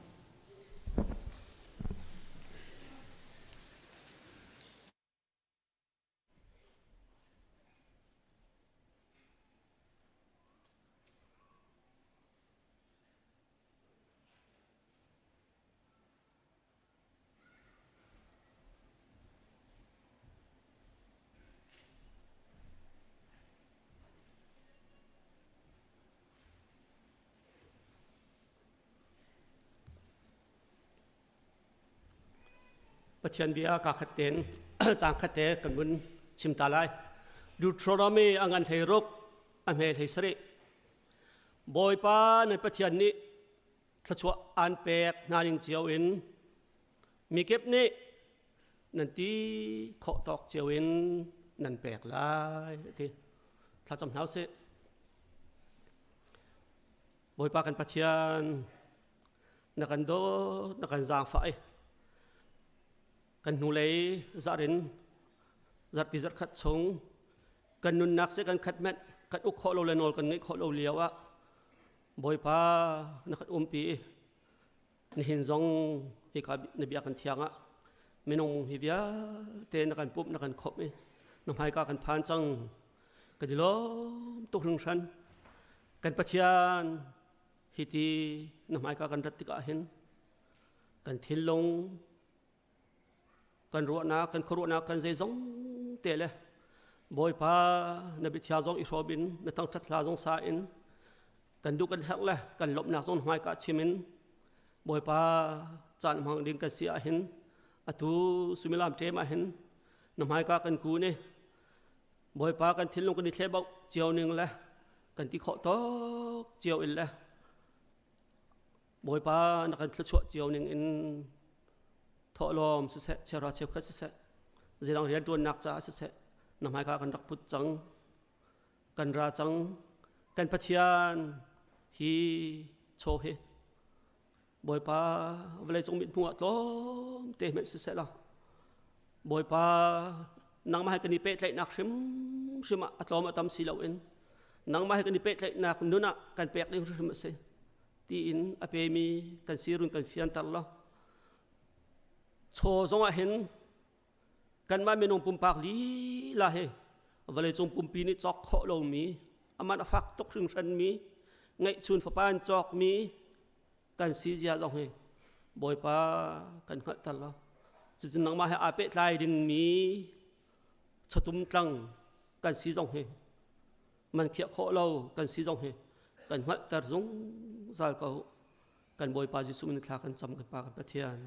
Speaker 7: Pathian bia ka khat ten cang khat te kan vun chim ta lai. Deuteronomy a ngan hlei ruk a hme hlei sarih. Bawipa nan Pathian nih thluachuah aan pek hna ning cio in mikip nih nan ti khawh tawk cio in nan pek lai ti thlacam hna usih. Bawipa kan Pathian na kan dawt na kan zaangfah i kan hnulei zarh in zarhpi zarhkhat chung kan nunnak se kan khat menh kan uk khawh lo le nawl kan ngeih khawh lo lio ah Bawipa na kan umpi i nihin zong hika na bia kan thiang ah minung hi vialte na kan pumh na kan khawmh i na hmaika kan phan cang kan i lawm tuk hringhran kan Pathian hiti na hmaika kan rat tikah hin kan thinlung kan ruahnak kan khuaruahnak kan zeizong te le Bawipa na biathia zong i hrawm in na thangṭhat hla zong sa in kan duh kan herh le kan lawmhnak zong hmaika chim in Bawipa caan hmang ding kan si ahhin atu suimilam ṭem ahhin na hmaika kan kun i Bawipa kan thinlung kan i thlebauh cio ning le kan ti khawh tawk cio in le Bawipa na kan thluachuah cio ning in thawhlawm siseh cheuhra cheukhat siseh zeidang rianṭuannak caah siseh na hmaika kan rak put cang kan ra cang kan Pathian hi chaw hi Bawipa vawleicung mithmuh ah tlawmte hmanh siseh law Bawipa nangmah he kan i pehtlaihnak hrimhrim ah a tlawm a tam si loin nangmah he kan i pehtlaihnak nun ah kan pek ding hrimhrim a si tiin a pemi kan sirun kan fianter law chaw zong ah hin kanmah minung pumpak lila hi vawleicung pumpi nih cawk khawh lomi aman a fak tuk hringhranmi ngeihchun fapa in cawkmi kan si zia zong hi Bawipa kan hngalhter lo cucun nangmah he aa pehtlai dingmi chatum tlang kan si zong hi man khiah khawh lo kan si zong hi kan hngalhter zungzal ko kan Bawipa Jesuh min thla kan cam kan Pa kan Pathian.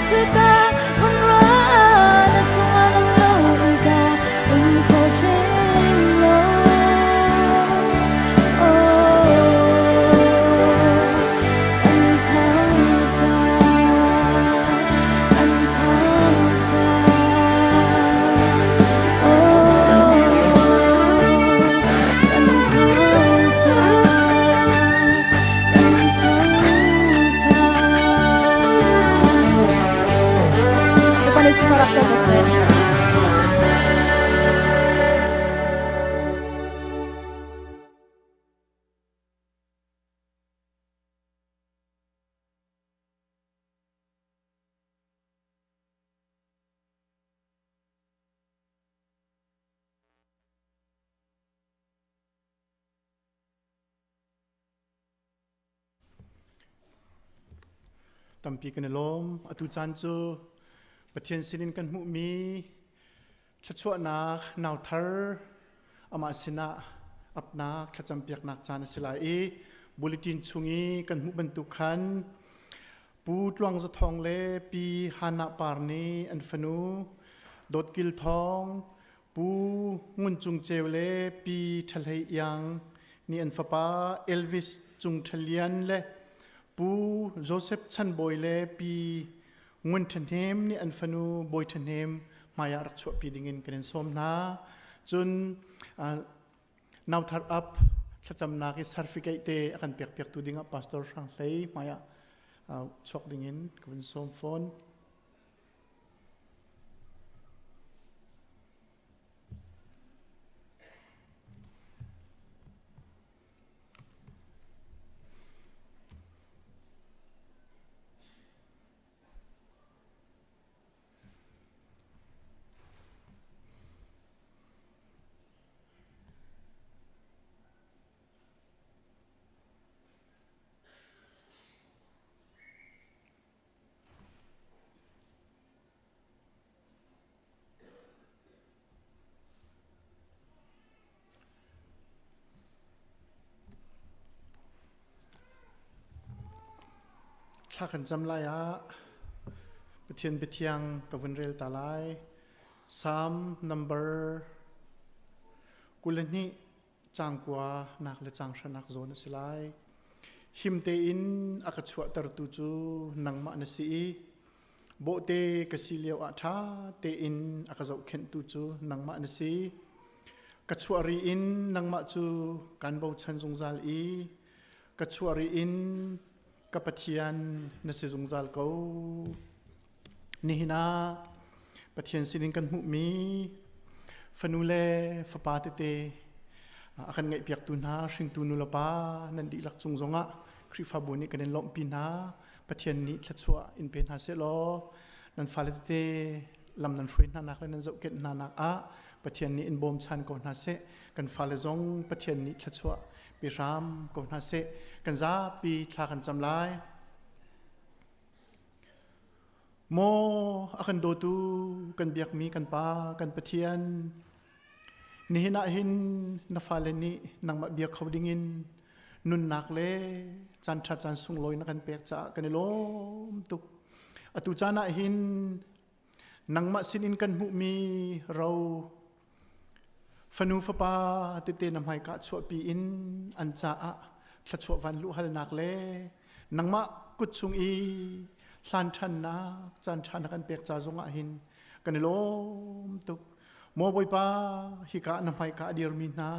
Speaker 2: thil ka vun ruah na cungah lam lo in ka um kho hrim lo. Oh, kan thangṭhat, kan thangṭhat. Oh, kan thangṭhat, kan thangṭhat. Bapak ni semua rak
Speaker 8: Tampi kan i lawm. Atu caan cu Pathian sinin kan hmuhmi thluachuahnak nauthar amah sinah apnak thlacampiaknak caan a si lai i bulletin chung i kan hmuh bantuk khan Pu Tluang Za Thawng le Pi Hannah Par nih an fanu Dawt Kil Thawng Pu Ngun Cung Ceu le Pi Ṭha Hlei Iang nih an fapa Elvis Cung Ṭha Lian le Pu Joseph Chan Bawi le Pi Ngun Ṭha Hnem nih an fanu Bawi Ṭha Hnem hmaiah rak chuahpi dingin kan in sawm hna. Cun nauthar up thlacamnak i certificate te a kan pekpiaktu dingah Pastor Hrang Hlei hmaiah chuak dingin ka vun sawm fawn. Thla kan cam lai ah Pathian biathiang ka vun rel ta lai. Psalm number 22 cang kua nak le cang hranak zawn a si lai. Him tein a ka chuahtertu cu nangmah na si i bawhte ka si lio ah ṭha tein a ka zohkhenhtu cu nangmah na si. Ka chuah ri in nangmah cu kan bochan zungzal i ka chuah ri in ka Pathian na si zungzal ko. Nihin ah Pathian sinin kan hmuhmi fanu le fapa tete a kan ngaihpiaktu hna hringtu nulepa nan dihlak cung zongah Khrihfabu nih kan in lawmhpi hna. Pathian nih thluachuah in pe hna sehlaw nan fale tete lam nan hruai hna nak le nan zohkhenh hna nak ah Pathian nih in bawmchan ko hna seh. Kan fale zong Pathian nih thluachuah pe hram ko hna seh. Kan zapi thla kan cam lai. Maw a kan dawtu kan biakmi kan Pa kan Pathian nihin ah hin na fale nih nangmah bia kho dingin nunnak le caan ṭha caan sunglawi na kan pek caah kan i lawm tuk. Atu caan ah hin nangmah sinin kan hmuhmi ro Fanu fapa tete na hmaika chuahpi in an caah thluachuah van luhhalnak le nangmah kut chung i hlan ṭhannak caan ṭha na kan pek ca zongah hin kan i lawm tuk. Maw Bawipa, hika na hmaika a dirmi hna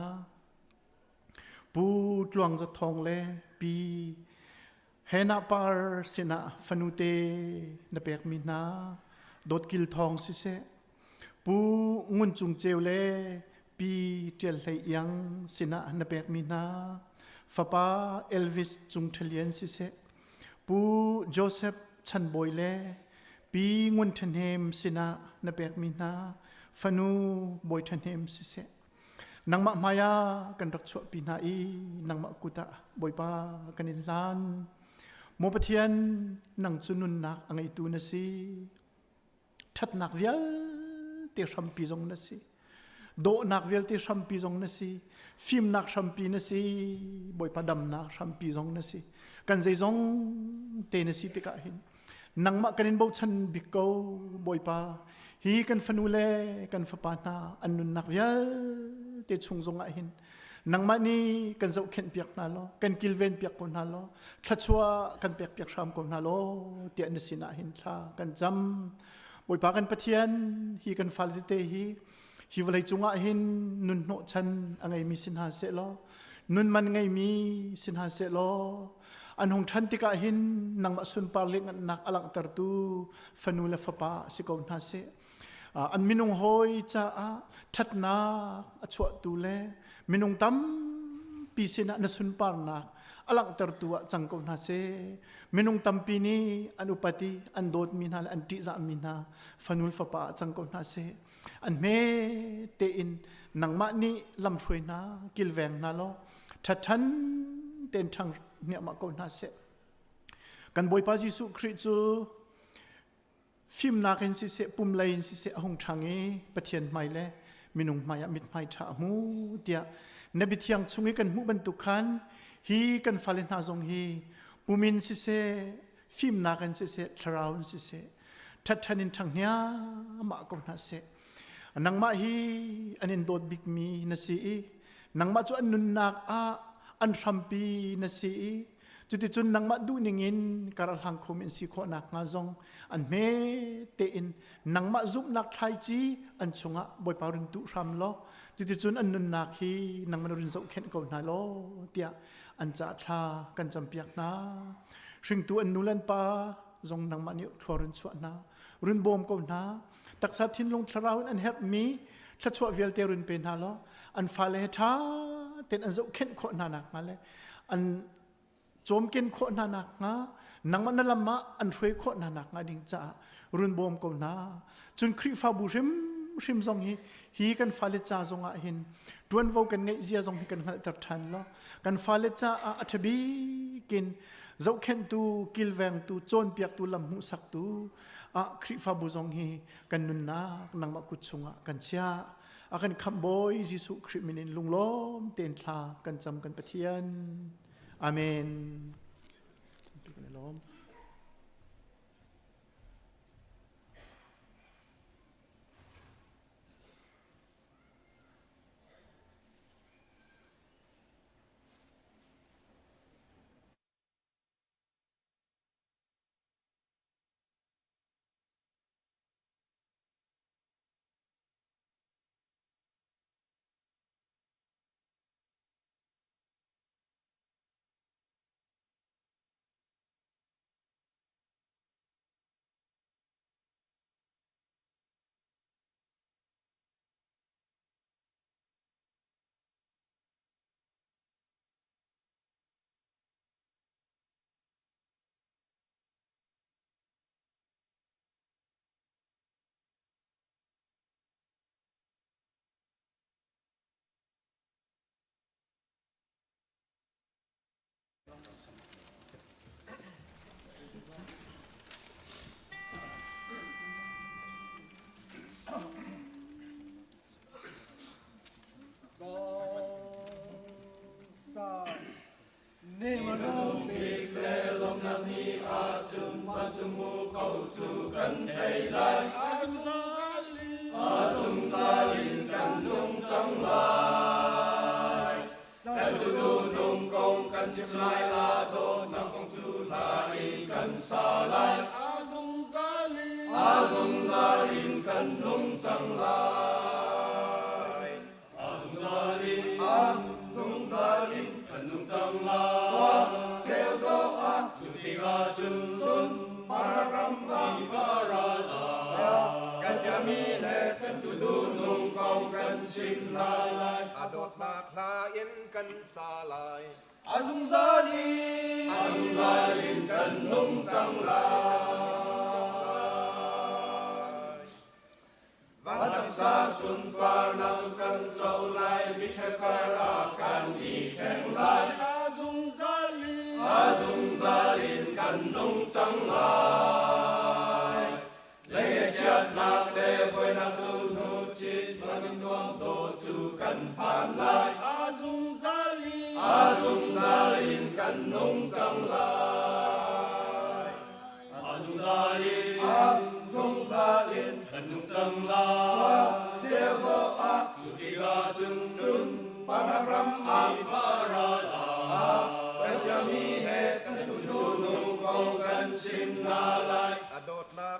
Speaker 8: Pu Tluang Za Thawng le Pi Hannah Par sinah fanute na pekmi hna Dawtkil Thawng siseh Pu Ngun Cung Ceu le Pi Ṭial Hlei Iang sinah na pekmi hna fapa Elvis Cung Ṭhalian siseh Pu Joseph Chan Bawi le Pi Ngun Ṭhahnem sinah na pekmi hna fanu Bawi Ṭhahnem siseh nangmah hmaiah kan rak chuahpi hna i nangmah kut ah Bawipa kan in hlan. Maw Pathian nang cu nunnak a ngeitu na si. Ṭhatnak vialte hrampi zong na si. Dawhnak vialte hrampi zong na si. Fimnak hrampi na si. Bawipa damnak hrampi zong na si. Kan zeizong te na si tikah hin. Nangmah kan in bochan bik ko, Bawipa. Hi kan fanu le kan fapa hna an nunnak vialte chung zongah hin nangmah nih kan zohkhenh piak hna law, kan kilven piak ko hna law, thluachuah kan pek piak hram ko hna law, tiah na sinah hin thla kan cam. Bawipa kan Pathian, hi kan fale tete hi hi vawlei cungah hin nun hnawhchan a ngeimi si hna seh law, nun man ngeimi si hna seh law, an hung ṭhan tikah hin nangmah sunpar le ngannak a langhtertu fanu le fapa si ko hna seh. An minung hawi caah ṭhatnak a chuahtu le minung tampi sinah na sunparnak a langhtertu ah cang ko hna seh. Minung tampi nih an upat i an dawtmi hna le an ṭihzahmi hna fanu le fapa ah cang ko hna seh. An hme tein nangmah nih lamhruai hna, kilveng hna law ṭhaṭhan tein ṭhang hniahmah ko hna seh. Kan Bawipa Jesuh Khrih cu fimnak in siseh, pumlei in siseh a hung ṭhang i Pathian hmai le minung hmai ah mithmai ṭha a hmu tiah na biathiang chung i kan hmuh bantuk khan hi kan fale hna zong hi pum in siseh, fimnak in siseh, thlarau in siseh, ṭhatṭhan in ṭhang hniahmah ko hna seh. Nangmah hi an in dawt bikmi na si i nangmah cu an nunnak ah an hrampi na si i cuticun nangmah duhning in kar a hlang khomi an si khawh nakhnga zong an hme tein nangmah zumhnak thlaici an chungah Bawipa run tuh hram law cuticun an nunnak hi nangmah na run zohkhenh ko hna law tiah an ca thla kan campiak hna. Hringtu an nu le an pa zong nangmah nih thlua run chuah hna, run bawm ko hna. Taksa thinlung thlarau in an herhmi thluachuah vialte run pe hna law an fale he ṭha tein an zohkhenh khawh hna nakhnga le an cawmken khawh hna nakhnga nangmah na lam ah an hruai khawh hna nakhnga ding caah run bawm ko hna. Cun Khrihfabu hrimhrim zong hi hi kan fale ca zong ah hin ṭuanvo kan ngeih zia zong hi kan hngalhter ṭhan law kan fale caah a ṭha bik in zohkhenhtu, kilvengtu, cawnpiaktu, lam hmuhsaktu ah Khrihfabu zong hi kan nunnak nangmah kut chungah kan chiah. A kan khamh Bawi Jesuh Khrih min in lunglawm tein thla kan cam kan Pathian. Amen. Kan i lawm.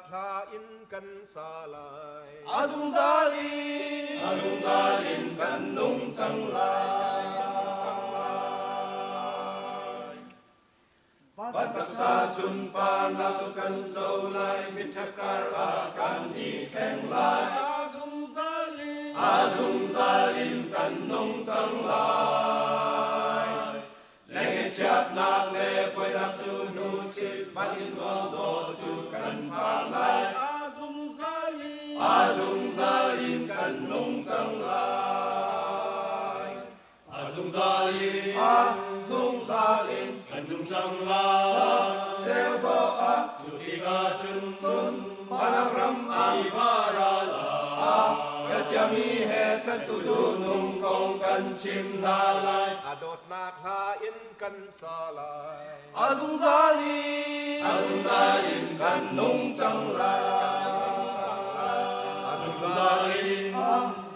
Speaker 9: hla in kan sa lai.
Speaker 6: A zungzal in, a zungzal in kan nung cang lai. Van taksa sunparnak cu kan co lai, mitṭhep kar ah kan i thleng lai.
Speaker 9: A zungzal in,
Speaker 6: a zungzal in kan nung cang lai. Lengechiatnak le poinak cu hnu chit van in nuam dawt cu kan phan lai.
Speaker 9: A zungzal in,
Speaker 6: a zungzal in kan nung cang lai. A zungzal in, a zungzal in kan nung cang lai.
Speaker 9: Ceu dawh ah,
Speaker 6: cu tikah cun,
Speaker 9: cun vanak ram ah,
Speaker 6: i va ra lai.
Speaker 9: Kan ciami he
Speaker 6: kan tudu nung kong kan chim hna lai.
Speaker 9: A dawtnak hla in kan sa lai.
Speaker 6: A zungzal in, a zungzal in kan nung cang lai.
Speaker 9: A zungzal in,
Speaker 6: a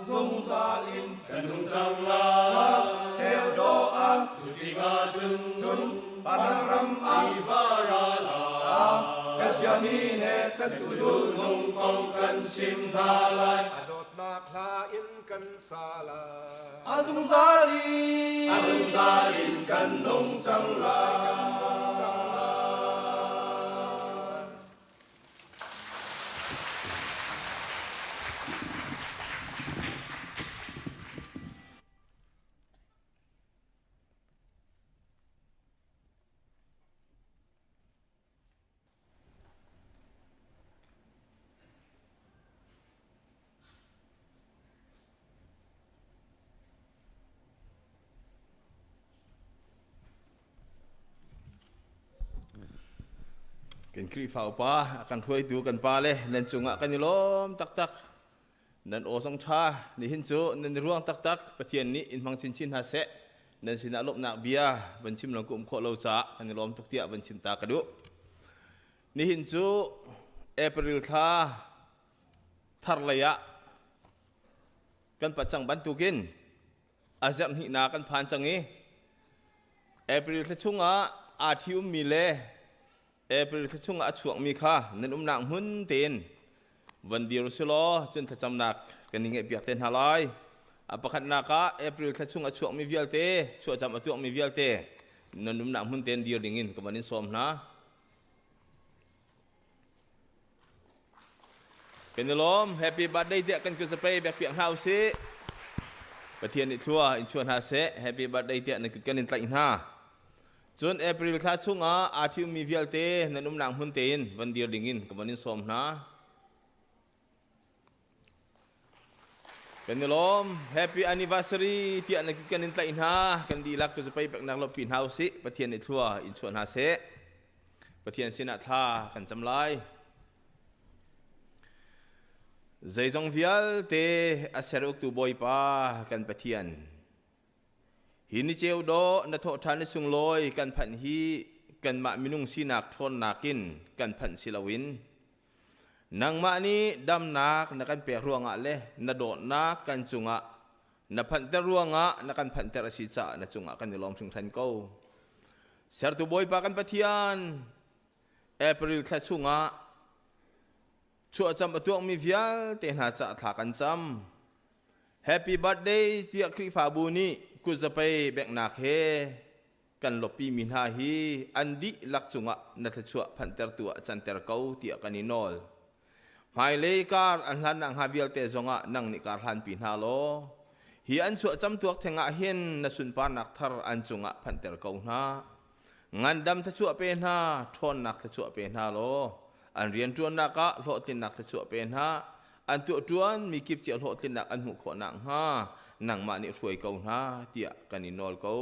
Speaker 6: zungzal in kan nung cang lai.
Speaker 9: Ceu dawh ah,
Speaker 6: cu tikah cun,
Speaker 9: cun vanak ram ah,
Speaker 6: i va ra lai.
Speaker 9: Kan ciami he kan
Speaker 6: tudu nung kong kan chim hna lai.
Speaker 9: A dawtnak hla in kan sa lai.
Speaker 6: A zungzal in, a zungzal in kan nung cang lai.
Speaker 5: Kan Khrihfa upa kan hruaitu kan pa le nan cungah kan i lawm taktak. Nan aw zong ṭha nihin cu nan i ruang taktak. Pathian nih in hmang chinchin hna seh. Nan sinah lawmhnak bia van chim lo ka um khawh lo caah kan i lawm tuk tiah van chim ta ka duh. Nihin cu April thla thar lei ah kan pacang bantukin a zarh hnihnak kan phan cang i April thla chungah aa ṭhi-ummi le April thla chungah a chuakmi kha nan umnak hmun tein van dir u law cun thlacamnak kan i ngeihpiak te hna lai. A pakhatnak ah April thla chung a chuakmi vialte, chuahcam a tuakmi vialte nan umnak hmun tein dir dingin ka van in sawm hna. Kan i lawm. Happy birthday tiah kan kut zapei bek piak hna usih. Pathian nih thlua in chuah hna seh. Happy birthday tiah nan kut kan in tlaih hna. Cun April thla chungah aa ṭhiummi vialte nan umnak hmun tein van dir dingin ka van in sawm hna. Kan i lawm. Happy anniversary tiah nan kut kan in tlaih hna. Kan dihlak cu zapei peknak lawmhpi hna usih. Pathian nih thlua in chuah hna seh. Pathian sinah thla kan cam lai. Zeizong vialte a ser uktu Bawipa kan Pathian, hi ni ceu dawh na thawh ṭhan i sunglawi kan phanh hi kanmah minung sinak ṭhawnnak in kan phanh si loin nangmah nih damnak na kan pek ruangah le na dawtnak kan cungah na phanhter ruangah na kan phanhter a si caah na cungah kan i lawm hringhran ko. Sertu Bawipa kan Pathian, April thla chungah chuahcam a tuakmi vialte hna caah thla kan cam. Happy birthday tiah Khrihfabu nih kutzapei benghnak he kan lawpimi hna hi an dihlak cungah na thluachuah phanhtertu ah canter ko tiah kan i nawl. Hmailei kar an hlannak hnga vialte zongah nang nih kar hlanpi hna law, hi an chuah camtuak theng ah hin na sunparnak thar an cungah phanhter ko hna. Ngandam thluachuah pe hna, ṭhawnnak thluachuah pe hna law, an rianṭuannak ah hlawhtlinnak thluachuah pe hna, an tuahṭuan mi kip cia hlawhtlinnak an hmuh khawh nakhnga nangmah nih hruai ko hna tiah kan i nawl ko.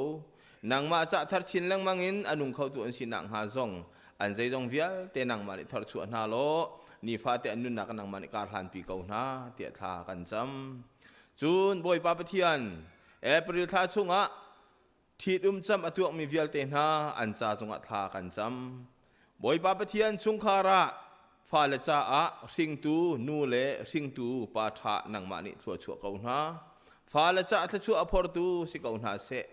Speaker 5: Nangmah cah thar chin lengmang in a nung khotu an si nakhnga zong an zeizong vialte nangmah nih tharchuah hna law nifate an nunnak nangmah nih kar hlanpi ko hna tiah thla kan cam. Cun Bawipa Pathian, April thla chungah ṭhitum cam a tuakmi vialte hna an ca cungah thla kan cam. Bawipa Pathian chungkhar ah fale caah hringtu nu le hringtu pa ṭha nangmah nih thluachuah ko hna. Fale caah thluachuah a phortu si ko hna seh.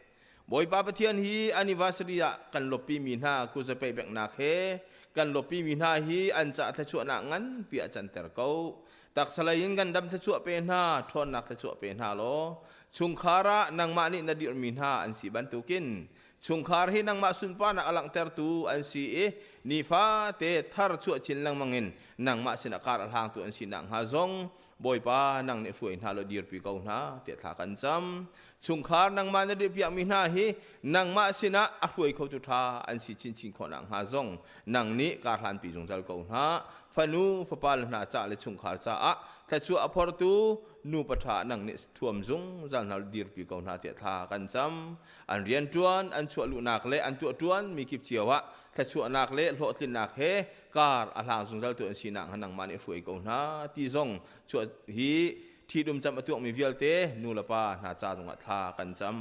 Speaker 10: Bawipa Pathian hi anniversary ah kan lawppi mi hna kuzapei benghnak he kan lawppi mi hna hi an ca thluachuahnak nganpi ah canter ko. Taksalei in kan dam thluachuah pe hna, ṭhawnnak thluachuah pe hna law chungkhar ah nangmah nih na dirhmi hna an si bantukin chungkhar hi nangmah sunparnak a langhtertu an si i nifate thar chuah chin lengmang in nangmah sinah kar a hlangtu an si nakhnga zong Bawipa nang nih hruai hna law dirpi ko hna tiah thla kan cam. Chungkhar nangmah na dirpiakmi hna hi nangmah sinah a hruai khotu ṭha an si chinchin khawh nakhnga zong nang nih kar hlanpi zungzal ko hna. Fanu fapa le hna ca le chungkhar caah thluachuah a phortu nupa ṭha nang nih thuam zungzal hna dirpi ko hna tiah thla kan cam. An rianṭuan, an chuah luhnak le an tuahṭuan mi kip cio ah thluachuahnak le hlawhtlinnak he kar a hlang zungzal tu an sinak hnga nangmah nih hruai ko hna ti zong chuah hi ṭhitum cam a tuakmi vialte nu le pa hna ca zongah thla kan cam.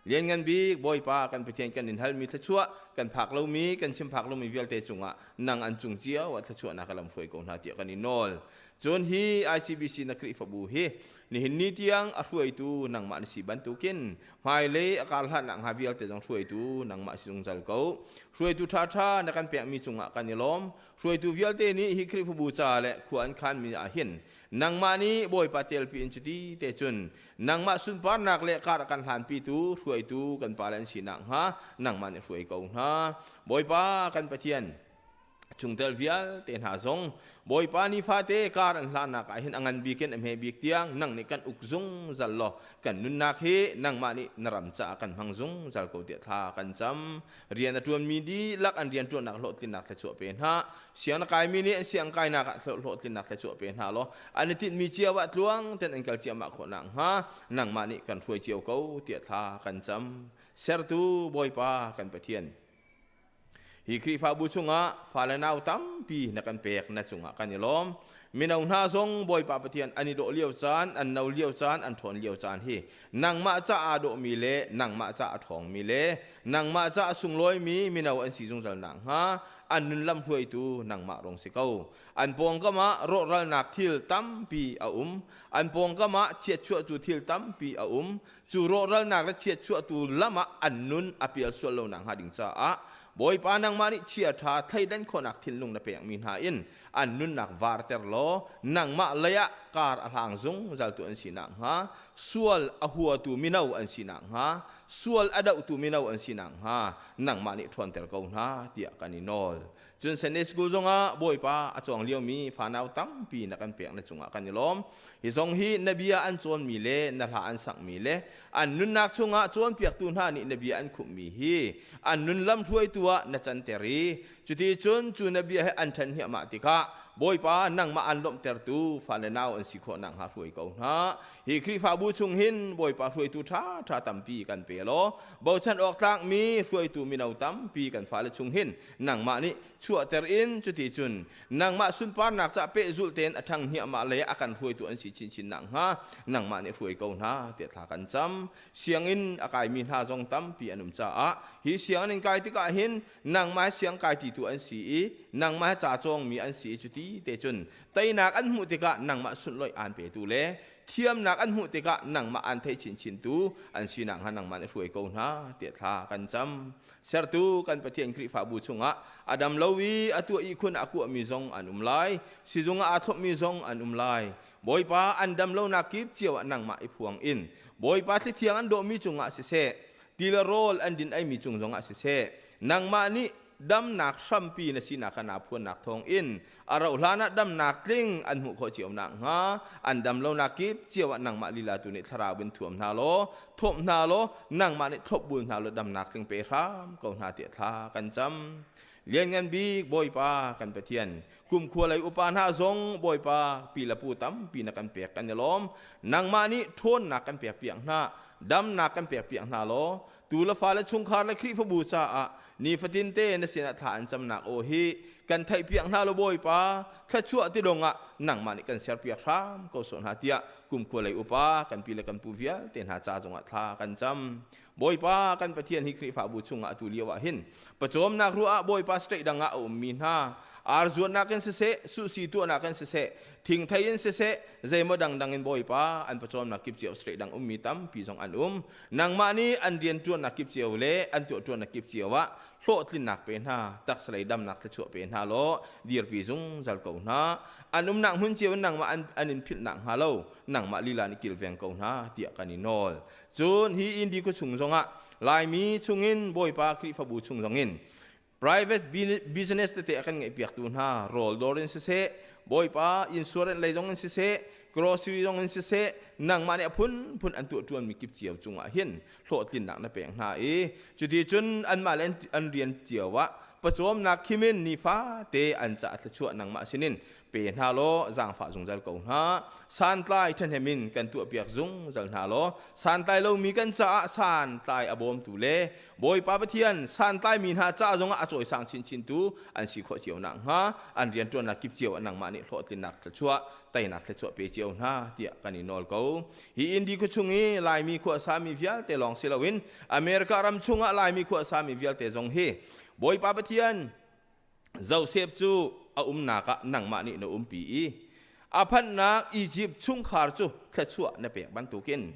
Speaker 10: Lianngan bik Bawipa kan Pathian kan in halmi thluachuah kan phak lomi kan chim phak lomi vialte cungah nang an cung cio ah thluachuahnak ka lam hruai ko hna tiah kan i nawl. Cun hi ICBC na Khrihfabu hi nihin ni tiang a hruaitu nangmah na si bantukin hmailei a kar hlannak hnga vialte zong hruaitu nangmah si zungzal ko. Hruaitu ṭhaṭha na kan pekmi cungah kan i lawm. Hruaitu vialte nih hi Khrihfabu ca le khua an khanmi ah hin nangmah nih Bawipa telpi in cuti te cun nangmah sunparnak le kar a kan hlanpitu hruaitu kan pale an si nakhnga nangmah nih hruai ko hna. Bawipa kan Pathian chungtel vialte hna zong Bawipa nifate kar an hlannak ah hin a ngan bik in a hme bik tiang nang nih kan uk zungzal law kan nunnak hi nangmah nih na ram caah kan hmang zungzal ko tiah thla kan cam. Rian a ṭuanmi dihlak an rian ṭuannak hlawhtlinnak thluachuah pe hna. Siang na kaimi nih an siang kainak ah hlawhtlinnak thluachuah pe hna law an i tinhmi cio ah tluang ten an kal ciahmah khawh nakhnga nangmah nih kan hruai cio ko tiah thla kan cam. Sertu Bawipa kan Pathian Hi Khrihfabu chungah fale nau tampi na kan pek na cungah kan i lawm. Mino hna zong Bawipa Pathian an i dawh lio caan, an no lio caan, an ṭhawn lio caan hi nangmah ca aa dawhmi le nangmah ca a ṭhawngmi le nangmah ca a sunglawimi mino an si zungzal nakhnga an nun lam hruaitu nangmah rong si ko. An pawngkam ah rawhralnak thil tampi a um. An pawngkam ah chiatchuahtu thil tampi a um. Cu rawhralnak le chiatchuahtu lam ah an nun a pial sual lo nakhnga ding caah Bawipa nangmah nih chia ṭha thleidan khawhnak thinlung na pekmi hna in an nunnak varter law nangmah lei ah kar a hlang zungzaltu an si nakhnga sual a huatu mino an si nakhnga sual a dohtu mino an si nakhnga nangmah nih ṭhawnter ko hna tiah kan i nawl. Cun Sunday School zongah Bawipa a cawng liomi fanau tampi na kan pek na cungah kan i lawm. Hi zong hi na bia an cawnmi le na hla an sakmi le an nunnak chungah cawnpiaktu hna nih na bia an khumhmi hi an nun lam hruaitu ah na canter i cuti cun cu na bia he an ṭhen hniahmah tikah Bawipa nangmah an lawmhtertu fale nau an si khawh nakhnga hruai ko hna. Hi Khrihfabu chung hin Bawipa hruaitu ṭhaṭha tampi kan pe law bochan awk tlakmi hruaitu mino tampi kan fale chung hin nangmah nih chuahter in cuti cun nangmah sunparnak ca pehzulh tein a ṭhang hniahmah lei a kan hruaitu an si chinchin nakhnga nangmah nih hruai ko hna tiah thla kan cam. Sianginn a kaimi hna zong tampi an um caah hi sianginn in kai tikah hin nangmah siang kaiṭitu an si i nangmah ca cawngmi an si i cuti te cun teinak an hmuh tikah nangmah sunhlawih aan petu le thiamnak an hmuh tikah nangmah aan thei chinchintu an si nakhnga nangmah nih hruai ko hna tiah thla kan cam. Sertu kan Pathian Khrihfabu chungah a dam lo i a tuah ihkhun a kuahmi zong an um lai, sizung ah aa thlopmi zong an um lai. Bawipa an dam lonak kip cio ah nangmah i phuang in Bawipa thlithiang an dawhmi cungah siseh, ti le rawl an din eimi cung zongah siseh, nangmah nih damnak hrampi na sinak kha naa phuannak thawng in a rauh hlan ah damnak tling an hmuh khawh cio nakhnga an dam lonak kip cio ah nangmah lila tu nih thlarau in thuam hna law thawm hna law nangmah nih thlopbul hna law damnak tling pe hram ko hna tiah thla kan cam. Lianngan bik Bawipa kan Pathian kumkhua lei upa hna zong Bawipa pi le pu tampi na kan pek kan i lawm. Nangmah nih ṭhawnnak kan pek piak hna, damnak kan pek piak hna law tu le fale chungkhar le Khrihfabu caah nifatin te na sinah thla an camnak aw hi kan theihpiak hna lo Bawipa thluachuah ti dong ah nangmah nih kan serpiak hram ko sawh hna tiah kumkhua lei upa kan pi le kan pu vialte hna ca zongah thla kan cam. Bawipa kan Pathian hi Khrihfabu chungah atu lio ah hin pawcawmnak ruah ah Bawipa state dang ah a ummi hna. Arzuatnak in siseh, suhsi tuahnak in siseh, thingthei in siseh, zeimaw dangdang in Bawipa an pawcawmnak kip cio state dang ummi tampi zong an um. Nangmah nih an rianṭuannak kip cio le an tuahṭuannak kip cio ah hlawhtlinnak pe hna, taksalei damnak thluachuah pe hna law dirpi zungzal ko hna. An umnak hmun cio in nangmah an, an in philh nakhnga lo nangmah lila nih kilveng ko hna tiah kan i nawl. Cun hi Indi khuachung zongah Laimi chungin Bawipa Khrihfabu chung zongin private business tete a kan ngeihpiaktu hna rawl dawr in siseh Bawipa insurance lei zong in siseh grocery zong in siseh nangmah nih a phunphun an tuah ṭuanmi kip cio cungah hin hlawhtlinnak na pek hna i cuti cun anmah le an rian cio ah pawcawmnak khimin nifate an ca thluachuah nangmah sinin pe hna law zaangfah zungzal ko hna. Santlai ṭhahnem in kan tuahpiak zungzal hna law santlai lomi kan caah santlai a bawmtu le Bawipa Pathian santlai mi hna ca zongah a cawisang chinchintu an si khawh cio nakhnga an rianṭuannak kip cio ah nangmah nih hlawhtlinnak thluachuah teinak thluachuah pe cio hna tiah kan i nawl ko. Hi Indi khuachung i Laimi khuasami vialte lawng si loin America ram chungah Laimi khuasami vialte zong hi Bawipa Pathian Josef cu a umnak ah nangmah nih na umpi i a phanhnak Izipt chungkhar cu thluachuah na pek bantukin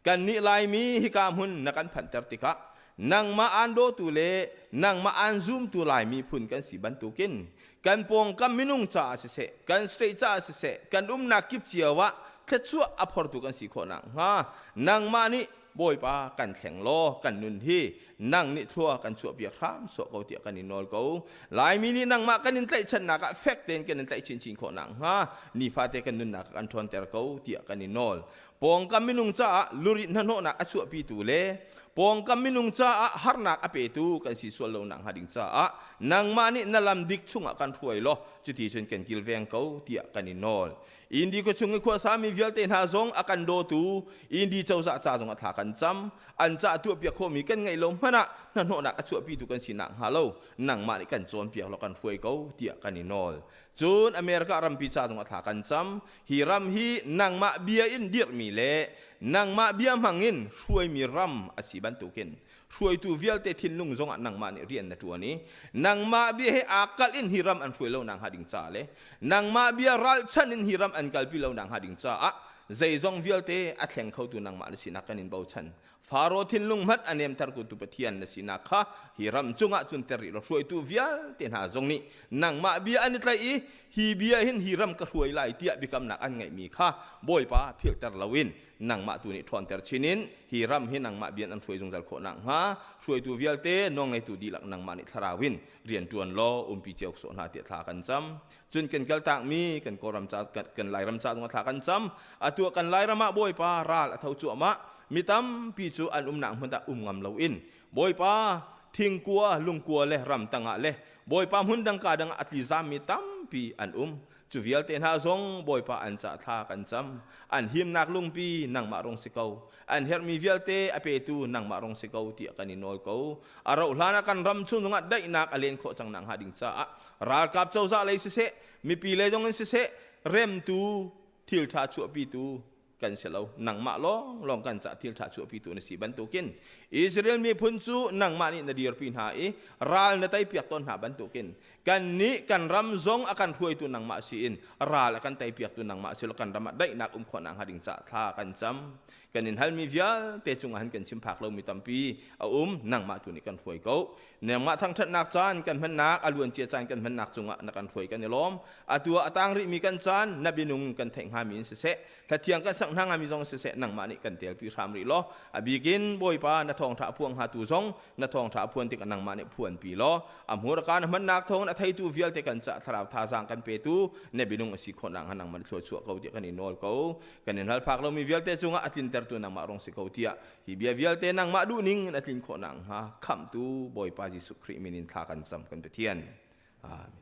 Speaker 10: kannih Laimi hika hmun na kan phanhter tikah nangmah aan dawtu le nangmah aan zumtu Laimi phun kan si bantukin kan pawngkam minung caah siseh kan state caah siseh kan umnak kip cio ah thluachuah a phortu kan si khawh nakhnga nangmah nih Bawipa kan thleng law kan nun hi nang nih thlua kan chuahpiak hram sawh ko tiah kan in nawl ko. Laimi nih nangmah kan in tlaihchannak ah fek tein kan in tlaih chinchin khawh nakhnga nifate kan nunnak ah kan ṭhawnter ko tiah kan in nawl. Pawngkam minung caah lurit hnahnawhnak a chuahpitu le pawngkam minung caah harnak a petu kan si sual lo nakhnga ding caah nangmah nih na lam dik chungah kan hruai law cuti cun kan kilveng ko tiah kan in nawl. Indi khuachung i khuasami vialte hna zong a kan dawtu Indi cozah ca zong a thla kan cam. An ca tuahpiak khawhmi kan ngeih lo hmanh ah hnahnawhnak a chuahpitu kan si nakhnga lo nangmah nih kan cawnpiak law kan hruai ko tiah kan i nawl. Cun America rampi ca zong a thla kan cam. Hi ram hi nangmah bia in dirhmi le nangmah bia hmang in hruaimi ram a si bantukin hruaitu vialte thinlung zongah nangmah nih rian na ṭuan i nangmah bia he aa kalh in hi ram an hruai lo nakhnga ding ca le nangmah bia ralchan in hi ram an kalpi lo nakhnga ding caah zeizong vialte a thleng khotu nangmah na sinak kan in bochan. Faro thinlung hmanh a nemter tu Pathian na sinak kha hi ram cungah tlunter rih law hruaitu vialte hna zong nih nangmah bia an i tlaih i hi bia hin hi ram ka hruai lai tiah biakamnak an ngeihmi kha Bawipa philhter loin nangmah tu nih ṭhawnter chin in hi ram hi nangmah bian an hruai zungzal khawh nakhnga hruaitu vialte nawlngeitu dihlak nangmah nih thlarau in rian ṭuan law umpi cio sawh hna tiah thla kan cam. Cun kan kaltakmi kan Kawlram ca kan Lairam ca zongah thla kan cam. Atu kan Lairam ah Bawipa ral a tho cuahmah. Mi tampi cu an umnak hmun ah um ngam loin Bawipa thingkua lungkua le ramtang ah le Bawipa hmun dang ka dang ah a tlizammi tampi an um. Cu vialte hna zong Bawipa an cah thla kan cam. An himnak lungpi nangmah rung si ko. An herhmi vialte a petu nangmah rung si ko tiah kan i nawl ko. A rauh hlan ah kan ram chung zongah daihnak a len khawh cang nakhnga ding caah ralkap cozah lei siseh, mipi lei zong in siseh, remtu thil ṭha chuahpitu kan si lo. Nangmah lawnglawng kan cah thil ṭha chuahpitu na si bantukin Israel miphun cu nangmah nih na dirpi hna i ral na teipiak tawn hna bantukin kannih kan ram zong a kan hruaitu nangmah si in ral a kan teipiaktu nangmah si lo kan ram ah daihnak um khawh nakhnga ding caah thla kan cam. Kan in halmi vialte cungah hin kan chim phak lomi tampi a um. Nangmah tu nih kan hruai ko. Nangmah thangṭhatnak caan kan hmannak, a luancia caan kan hmannak cungah na kan hruai kan i lawm. Atu ah a tang rihmi kan caan na bianung kan theih hngami in siseh, hlathiang kan sak hna hngami zong siseh, nangmah nih kan telpi hram rih law, a bikin Bawipa na thawngṭha a phuang hngatu zong na thawngṭha a phuan tikah nangmah nih phuanpi law, a hmurka na hmannak thawngin a theitu vialte kan cah thlarau thazaang kan petu na bianung a si khawh nakhnga nangmah nih thluachuah ko tiah kan i nawl ko. Kan in hal phak lomi vialte cungah a tlintertu nangmah rung si ko tiah hi bia vialte nangmah duhning in a tlin khawh nakhnga khamhtu Bawipa Jesuh Khrih min in thla kan cam kan Pathian. Amen.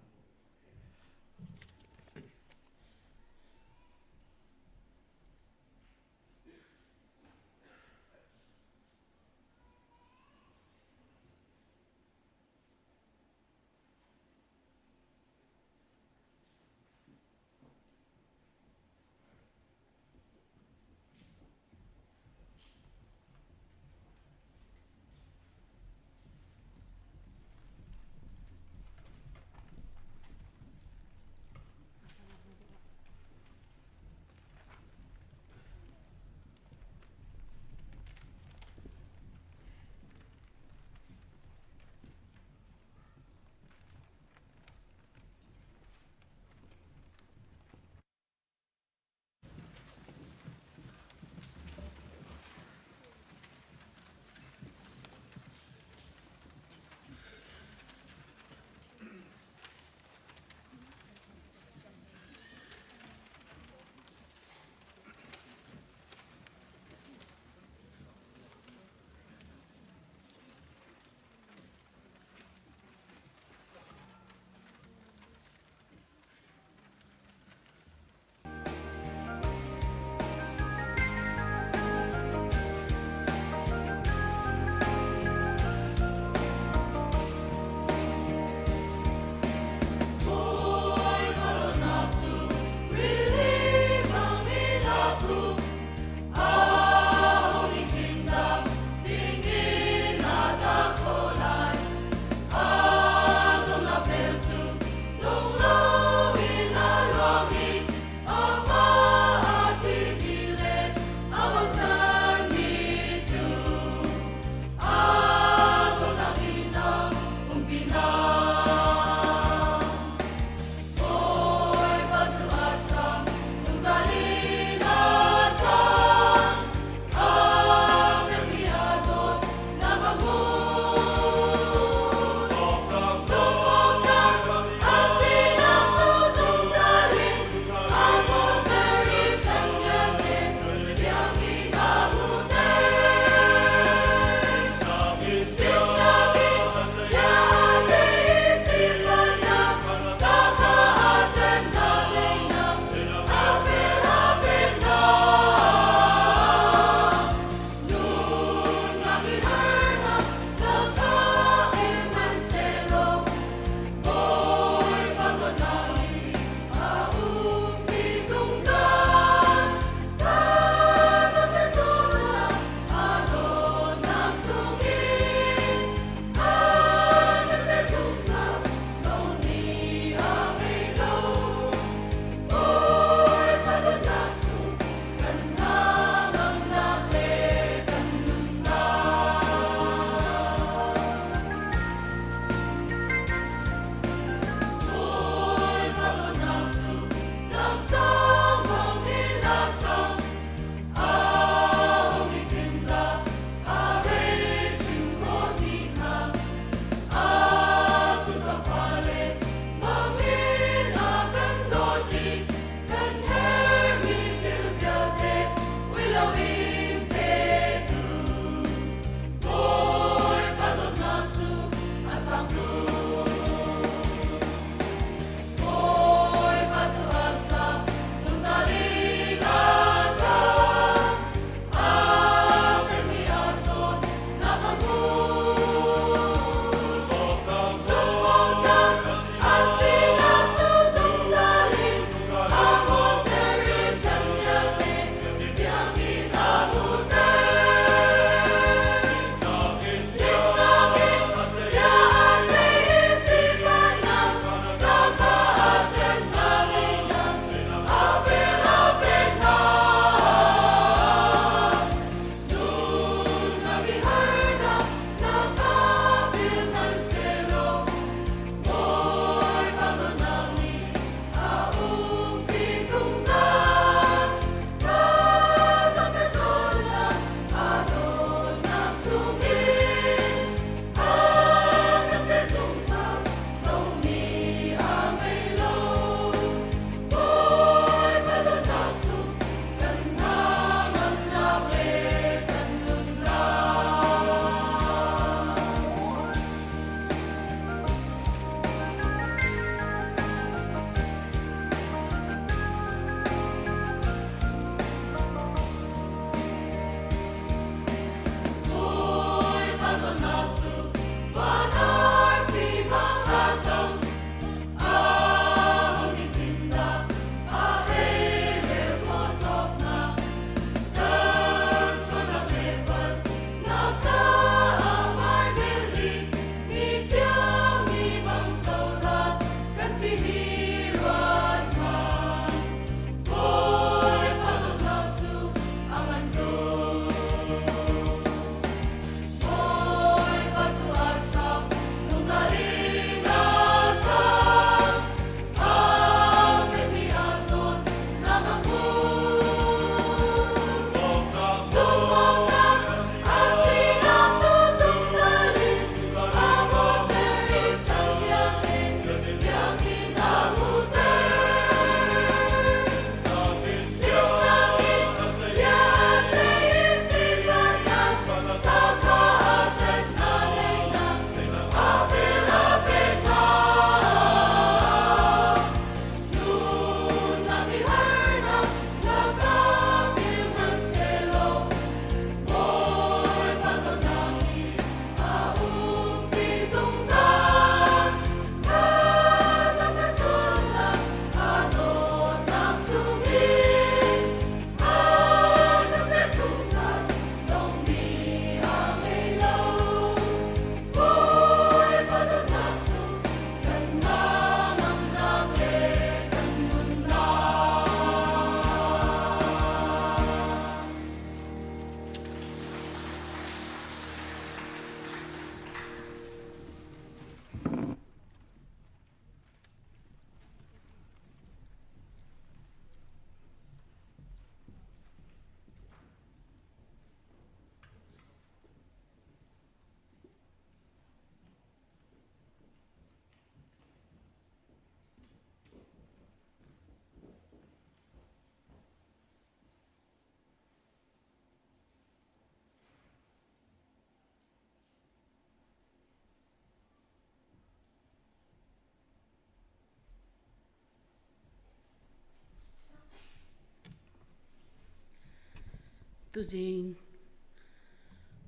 Speaker 11: Tuzing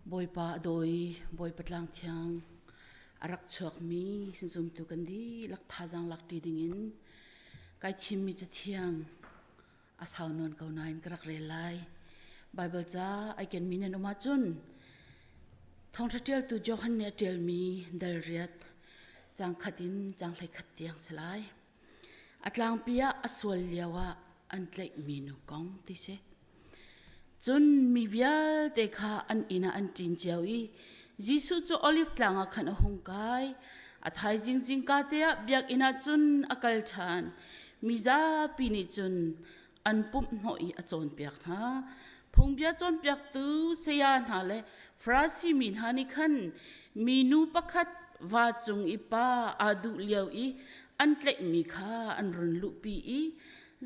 Speaker 11: Bawipa a daw i Bawipa tlang thiang a rak chuakmi zumtu kan dihlak thazaang lak ṭi dingin kai thimmi cathiang a sau nawn ko nain ka rak rel lai. Baibal ca ai kenmi nan um ahcun thawngṭha ṭialtu Johan nih a ṭialmi dal riat caang khat in caang 11 tiang si lai. A tlangpi ah a sual lio ah an tlaihmi nu kong ti si. Cun mi vialte kha an inn ah an ṭin cio i Jesuh cu Oliv tlang ah khan a hung kai. A thaizing zingka te ah biakinn ah cun a kal ṭhan. Mi zapi nih cun an pumh hnawh i a cawnpiak hna. Phungbia cawnpiaktu saya hna le Farasi mi hna nih khan minu pakhat va cung i pa aa duh lio i an tlaihmi kha an run luhpi i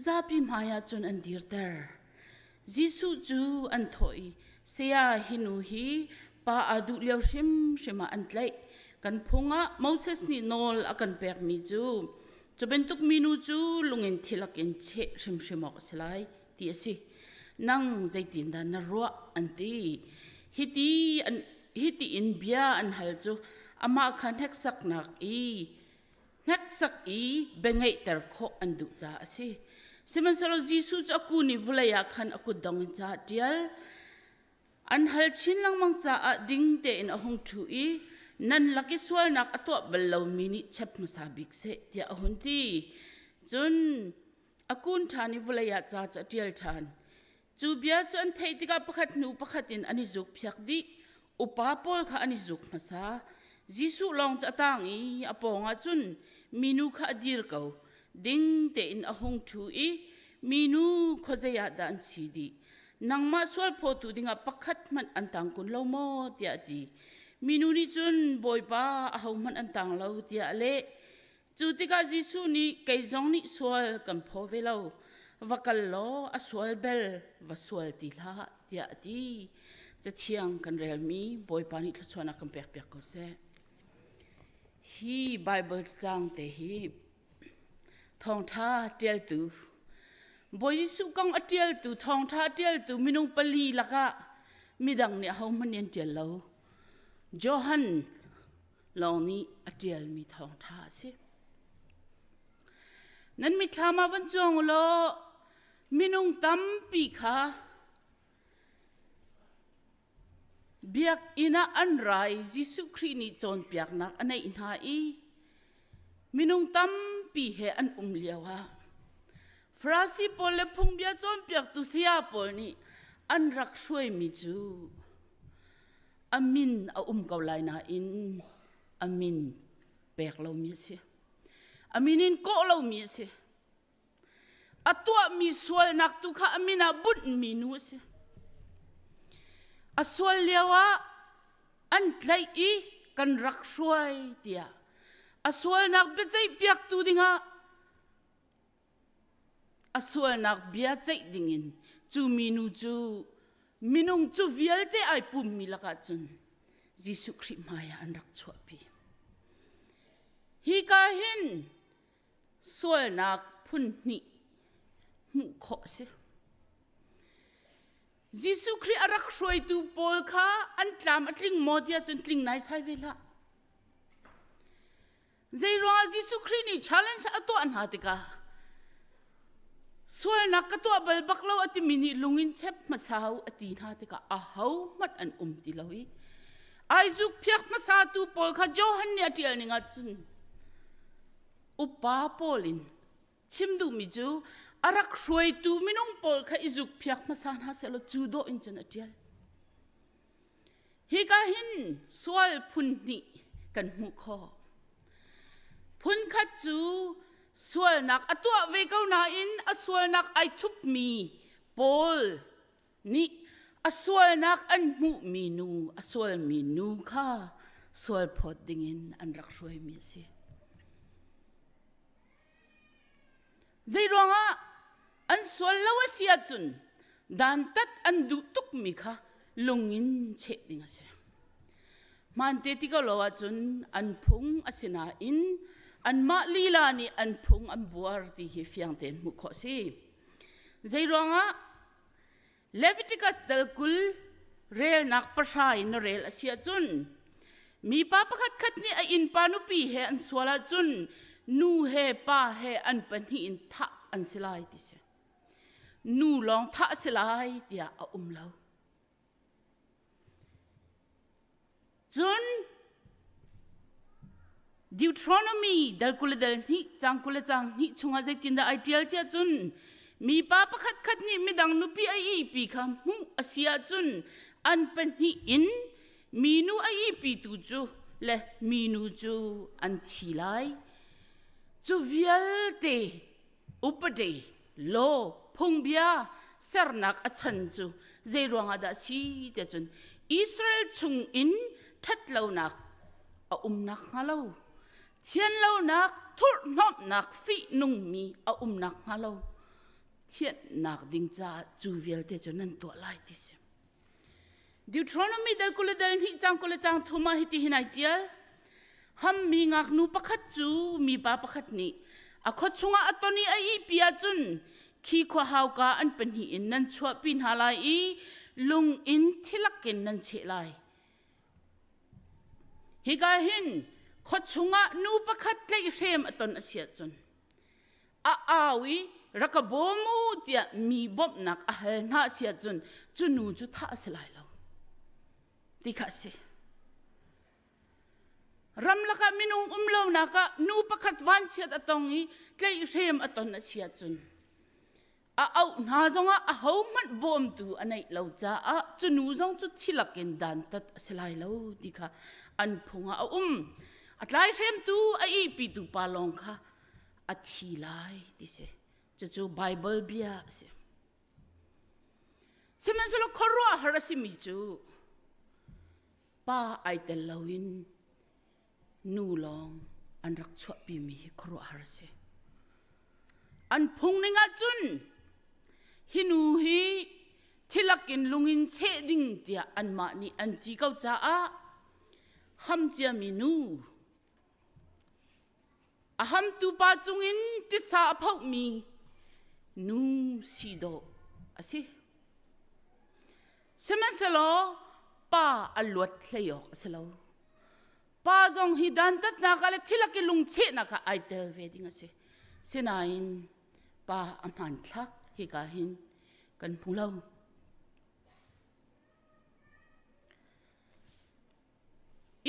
Speaker 11: zapi hmaiah cun an dirter. Jesuh cu an thawh i, Saya, hi nu hi pa aa duh lio hrimhrim ah an tlaih. Kan phung ah Moses nih nawl a kan pekmi cu, cu bantuk minu cu lungin thilak in cheh hrimhrim awk a si lai, ti a si. Nang zeitindah na ruah? an ti. Hiti, an, hiti in bia an hal cu amah kha hneksaknak i hneksak i biangeihter khawh an duh caah a si. Sihmanhsehlaw Jesuh cu a kun i vawlei ah khan a kutdong in ca a ṭial. An hal chin lengmang caah ding tein a hung ṭhu i nan lak i sualnak a tuah bal lomi nih chep hmasa bik seh tiah a hun ti. Cun a kun ṭhan i vawlei ah ca cu a ṭial ṭhan. Cu bia cu an theih tikah pakhat hnu pakhat in an i zukphiak dih. Upa pawl kha an i zuk hmasa. Jesuh lawng cu a tang i a pawngah cun minu kha a dir ko. Ding tein a hung ṭhu i minu khuazei ah dah an si dih? Nangmah sualphawtu dingah pakhat hmanh an tang kun lo maw? tiah a ti. Minu nih cun Bawipa ahohmanh an tang lo tiah a leh. Cu tikah Jesuh nih kei zong nih sual kan phaw ve lo, va kal law a sual bel va sual ti hlah tiah a ti. Cathiang kan relmi Bawipa nih thluachuahnak kan pekpiak ko seh. Hi Bible cang te hi thawngṭha ṭialtu Bawi Jesuh kong a ṭialtu thawngṭha ṭialtu minung pali lakah midang nih ahohmanh nih an ṭial lo. Johan lawng nih a ṭialmi thawngṭha a si. Nan mitthlam ah van cuang u law minung tampi kha biakinn ah an ra i Jesuh Khrih nih cawnpiaknak a neih hna i minung tampi he an um lio ah Farasi pawl le phungbia cawnpiaktu saya pawl nih an rak hruaimi cu a min a um ko lai nain a min pek lomi a si. A min in kawh lomi a si. A tuahmi sualnak tu kha a min ah bunhmi nu a si. A sual lio ah an tlaih i kan rak hruai tiah a sualnak biaceih piaktu dingah A sualnak bia ceih dingin cu minu cu minung cu vialte ai pummi lakah cun Jesuh Khrih hmaiah an rak chuahpi. Hika hin sualnak phun hnih hmuh khawh a si. Jesuh Khrih a rak hruaitu pawl kha an tlam a tling maw tiah cun tling naisai ve hlah. Zeiruangah Jesuh Khrih nih challenge a tuah hna tikah sualnak ka tuah bal bak lo a timi nih lung in chep hmasa u a ti hna tikah aho hmanh an um ti lo i ai zukphiak hmasa tu pawl kha Johan nih a ṭial ning ah cun upa pawl in chim duhmi cu a rak hruaitu minung pawl kha i zukphiak hmasa hna sehlaw cu dawh in cun a ṭial. Hika hin sual phun hnih kan hmuh khawh. Phun khat cu sualnak a tuah ve ko nain a sualnak ai thupmi Paul nih a sualnak an hmuhmi nu, a sualmi nu kha sual phawt dingin an rak hruaimi a si. Zeiruangah an sual lo a si ahcun dantat an duh tukmi kha lung in cheh ding a si. Hmaante ti ko lo ahcun an phung a si nain anmah lila nih an phung an buar ti hi fiang tein hmuh khawh a si. Zeiruangah? Leviticus dal 20 relnak pahra in na rel a si ahcun mipa pakhat khat nih a innpa nupi he an sual ahcun nu he pa he an pahnih in thah an si lai ti si. Nu lawng thah a si lai tiah a um lo. Cun Deuteronomy dal 20 le dal hnih cang 20 le cang hnih chungah zeitindah ai ṭial tiah cun mipa pakhat khat nih midang nupi a ihpi kha hmuh a si ahcun an pahnih in minu a ihpitu cu le minu cu an thi lai. Cu vialte upadi, law, phungbia sernak a chan cu zei ruangah dah si tiah cun Israel chung in ṭhatlonak a um nakhnga lo, thianlonak, thurhhnawmhnak, fihnungmi a um nakhnga lo, thianhnak ding caah cu vialte cu nan tuah lai ti si. Deuteronomy dal 20 le dal hnih cang 20 le cang thum ah hiti hin ai ṭial. Hammi ngaknu pakhat cu mipa pakhat nih a khua chungah a ton i a ihpi ahcun khi khua hauka an pahnih in nan chuahpi hna lai i lung in thilak in nan cheh lai. Hika hin khua chungah nu pakhat tlaihhrem a ton a si ahcun a au i rak ka bawm u tiah mi bawmhnak a hal hna si ahcun cu nu cu thah a si lai lo ti kha a si. Ramlak ah minung um lonak ah nu pakhat vanchiat a tong i tlaihhrem a ton a si ahcun a auh hna zongah ahohmanh bawmtu a neih lo caah cu nu zong cu thilak in dantat a si lai lo ti kha an phung ah a um. A tlaihremtu a ihpitu pa lawng kha a thi lai ti si. Cucu Bible bia a si. Sihmanhsehlaw khuaruahhar a simi cu pa ai tel loin nu lawng an rak chuahpimi hi khuaruahhar a si. An phung ning ahcun hi nu hi thilak in lungin cheh ding tiah anmah nih an ti ko caah ham ciami nu a hamtu pa cungin tisa a phohmi nu si dawh a si. Sihmanhsehlaw pa a luat hlei awk a si lo. Pa zong hi dantatnak ah le thilak i lungchehnak ah ai tel ve ding a si. Sinain pa a hmanthlak hika hin kan hmu lo.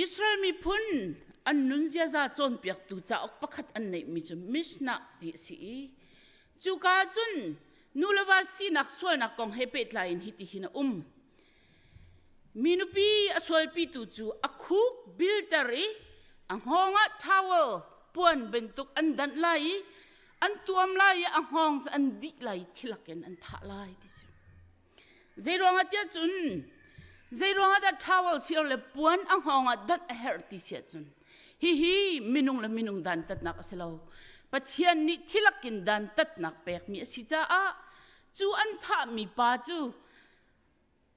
Speaker 11: Israel miphun an nun ziaza cawnpiaktu cauk pakhat an neihmi cu Mishnah ti a si i cuka cun nu le va sinak sualnak kong he pehtlai in hitihin a um. Mi nupi a sualpitu cu a khuk bilter i a hngawng ah towel puan bantuk an danh lai i an tuam lai i a hngawng cu an dih lai i thilak in an thah lai ti si. Zeiruangah tiah cun zeiruangah dah towel sir le puan a hngawng ah danh a herh ti si ahcun hihi minung le minung dantatnak a si lo. Pathian nih thilak in dantatnak pekmi a si caah cu an thahmi pa cu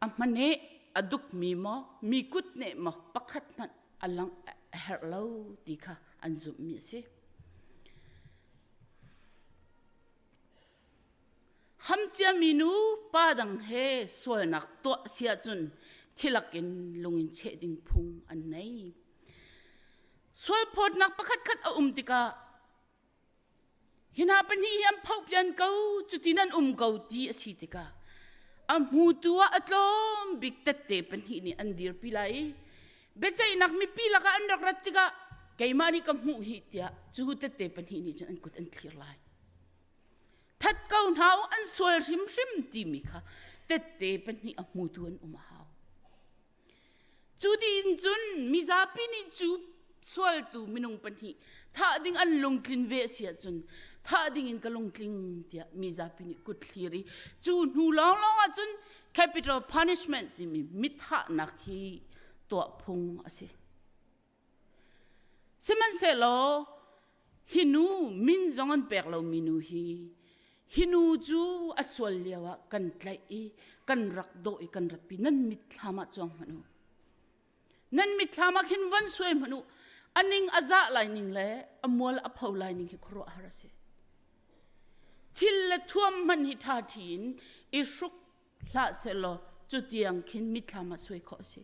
Speaker 11: a hmaneh a dukmi maw mi kut neh maw pakhat hmanh a lang a herh lo ti kha an zumhmi a si. Hamciami nu pa dang he sualnak tuah si ahcun thilak in lungin cheh ding phung an nei. Sualphawtnak pakhatkhat a um tikah hi hna pahnih hi an phohpian ko cuti nan um ko ti a si tikah a hmutu ah a tlawm bik tette pahnih nih an dirpi lai i biaceihnak mipi lakah an rak rat tikah keimah nih ka hmuh hi tiah cu tette pahnih nih cun an kut an thlir lai. That ko hna u an sual hrimhrim timi kha tette pahnih a hmutu an um a hau. Cu tiin cun mizapi nih cu sualtu minung pahnih thah ding an lungtlin ve a si ahcun thah ding in ka lungtling tiah mizapi nih kut thlir i cu hnu lawnglawng ahcun capital punishment timi mithahnak hi tuah phung a si. Sihmanhsehlaw hi nu min zong an pek lomi nu hi hi nu cu a sual lio ah kan tlaih i kan rak dawh i kan ratpi nan mitthlam ah cuang hmanh u. Nan mitthlam ah khin von suai hmanh u. A ning a zah lai ning le a mual a pho lai ning hi khuaruahhar a si. Thil le thuam hmanh hi ṭha ṭhi in i hruk. hlah sehlaw cu tiang khin mitthlam ah suai khawh a si.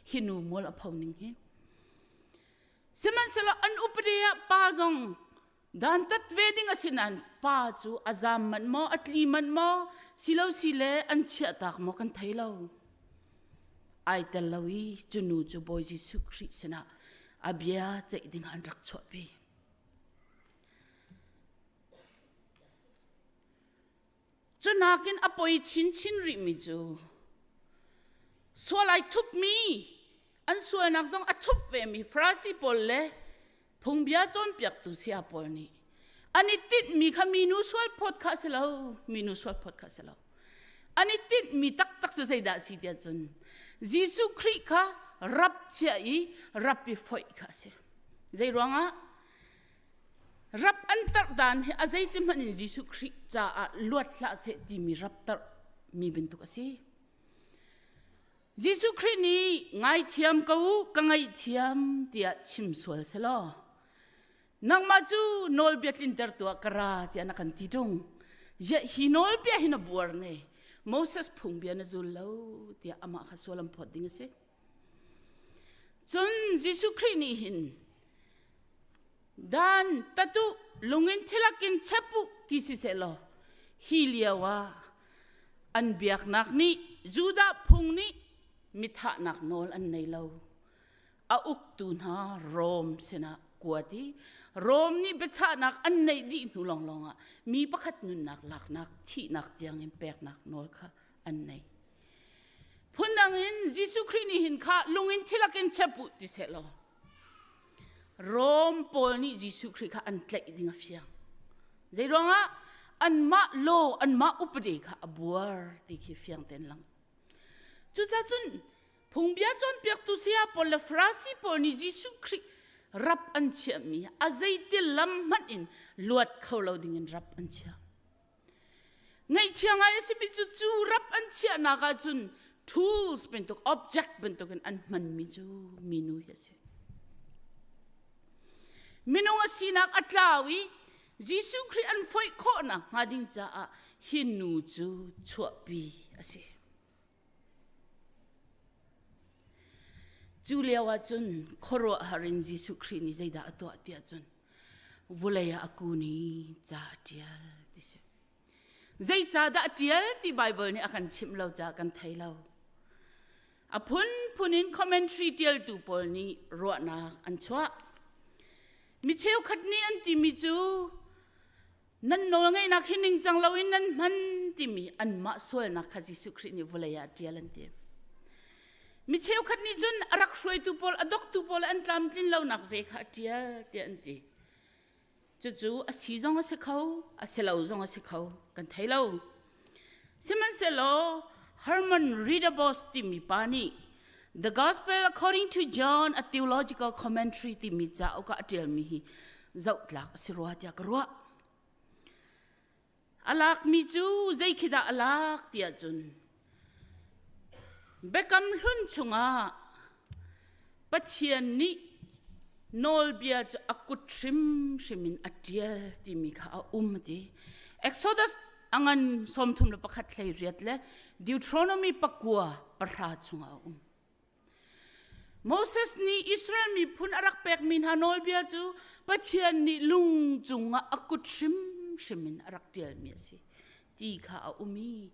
Speaker 11: Hi nu mual a pho ning hi. Sihmanhsehlaw an upadi ah pa zong dantat ve ding a si nain pa cu a zaam manh maw a tli manh maw silo si le an chiahtak maw kan thei lo. Ai tel lo i cu nu cu Bawi Jesuh Khrih sinah a bia ceih ding an rak chuahpi. Cu nakin a poi chinchin rihmi cu sual ai thupmi an sualnak zong a thup vemi Farasi pawl le phungbia cawnpiaktu saya pawl nih an i tinhmi kha minu sual phawt kha a si lo minu sual phawt kha a si lo an i tinhmi taktak cu zeidah a si tiah cun Jesuh Khrih kha rap chia i rap i foih kha a si zei ruangah Rap an tarh dan hi a zeiti hmanh in Jesuh Khrih caah luat hlah seh timi rap tarh mi bantuk a si. Jesuh Khrih nih ngaithiam ko u, ka ngaihthiam tiah chim sual selaw nangmah cu nawlbia tlinter tuah ka ra tiah na kan ti ṭung. Ziah hi nawlbia hi na buar ne Moses phungbia na zul lo tiah amah kha sual an phawt ding a si. Cun Jesuh Khrih nih hin Dan tatuh lungin thilakin chep u ti si sehlaw hi lio ah an biaknak nih Judah phung nih mithahnak nawl an nei lo. A uktu hna Rom sinah kuat i Rom nih biachahnak an neih dih hnu lawnglawng ah mi pakhat nunnak laknak thihnak tiangin peknak nawl kha an nei. Phundang in Jesuh Khrih nih hin kha lungin thilakin chep u ti sehlaw Rom pawl nih Jesuh Khrih kha an tlaih ding a fiang. Zei ruangah anmah law, anmah upadi kha a buar ti khi fiang tein lang. Cucacun phungbia cawnpiaktu saya pawl le Farasi pawl nih Jesuh Khrih rap an chiahmi a zeiti lam hmanh in luat kho lo dingin rap an chiah. Ngaihchia ngai a simi cu cu rap an chiahnak ahcun tools bantuk object bantukin an hmanmi cu minu hi a si. Minung a sinak a tlau i Jesuh Khrih an foih khawhnak hnga ding caah hi nu cu chuahpi a si. Cu lio ahcun khuaruahhar in Jesuh Khrih nih zeidah a tuah tiah cun vulei ah a kun i ca a ṭial ti si. Zeicahdah a ṭial ti Baibal nih a kan chimh lo caah kan thei lo. A phunphun in commentary ṭialtu pawl nih ruahnak an chuah. Mi cheukhat nih an timi cu nan nawlngeihnak hi ningcang loin nan hman timi anmah sualnak kha Jesuh Khrih nih vawlei ah a ṭial an ti. Mi cheukhat nih cun a rak hruaitu pawl, a doktu pawl an tlamtlin lonak ve kha a ṭial tiah an ti. Cucu a si zong a si kho, a si lo zong a si kho, kan thei lo. Sihmanhsehlaw Herman Ridderbos timi pa nih The Gospel According to John, a Theological Commentary timi cauk ah a ṭialmi hi zohtlak a si rua tiah ka ruah. A lakmi cu zei khi dah a lak tiah cun Biakam Hlun chungah Pathian nih nawlbia cu a kut hrimhrim in a ṭial timi kha a um a ti. Exodus a ngan 31 hleiriat le Deuteronomy pakua pahra chungah a um. Moses nih Israel miphun a rak pekmi hna nawlbia cu Pathian nih lung cungah a kut hrimhrim in a rak ṭialmi a si ti kha a um i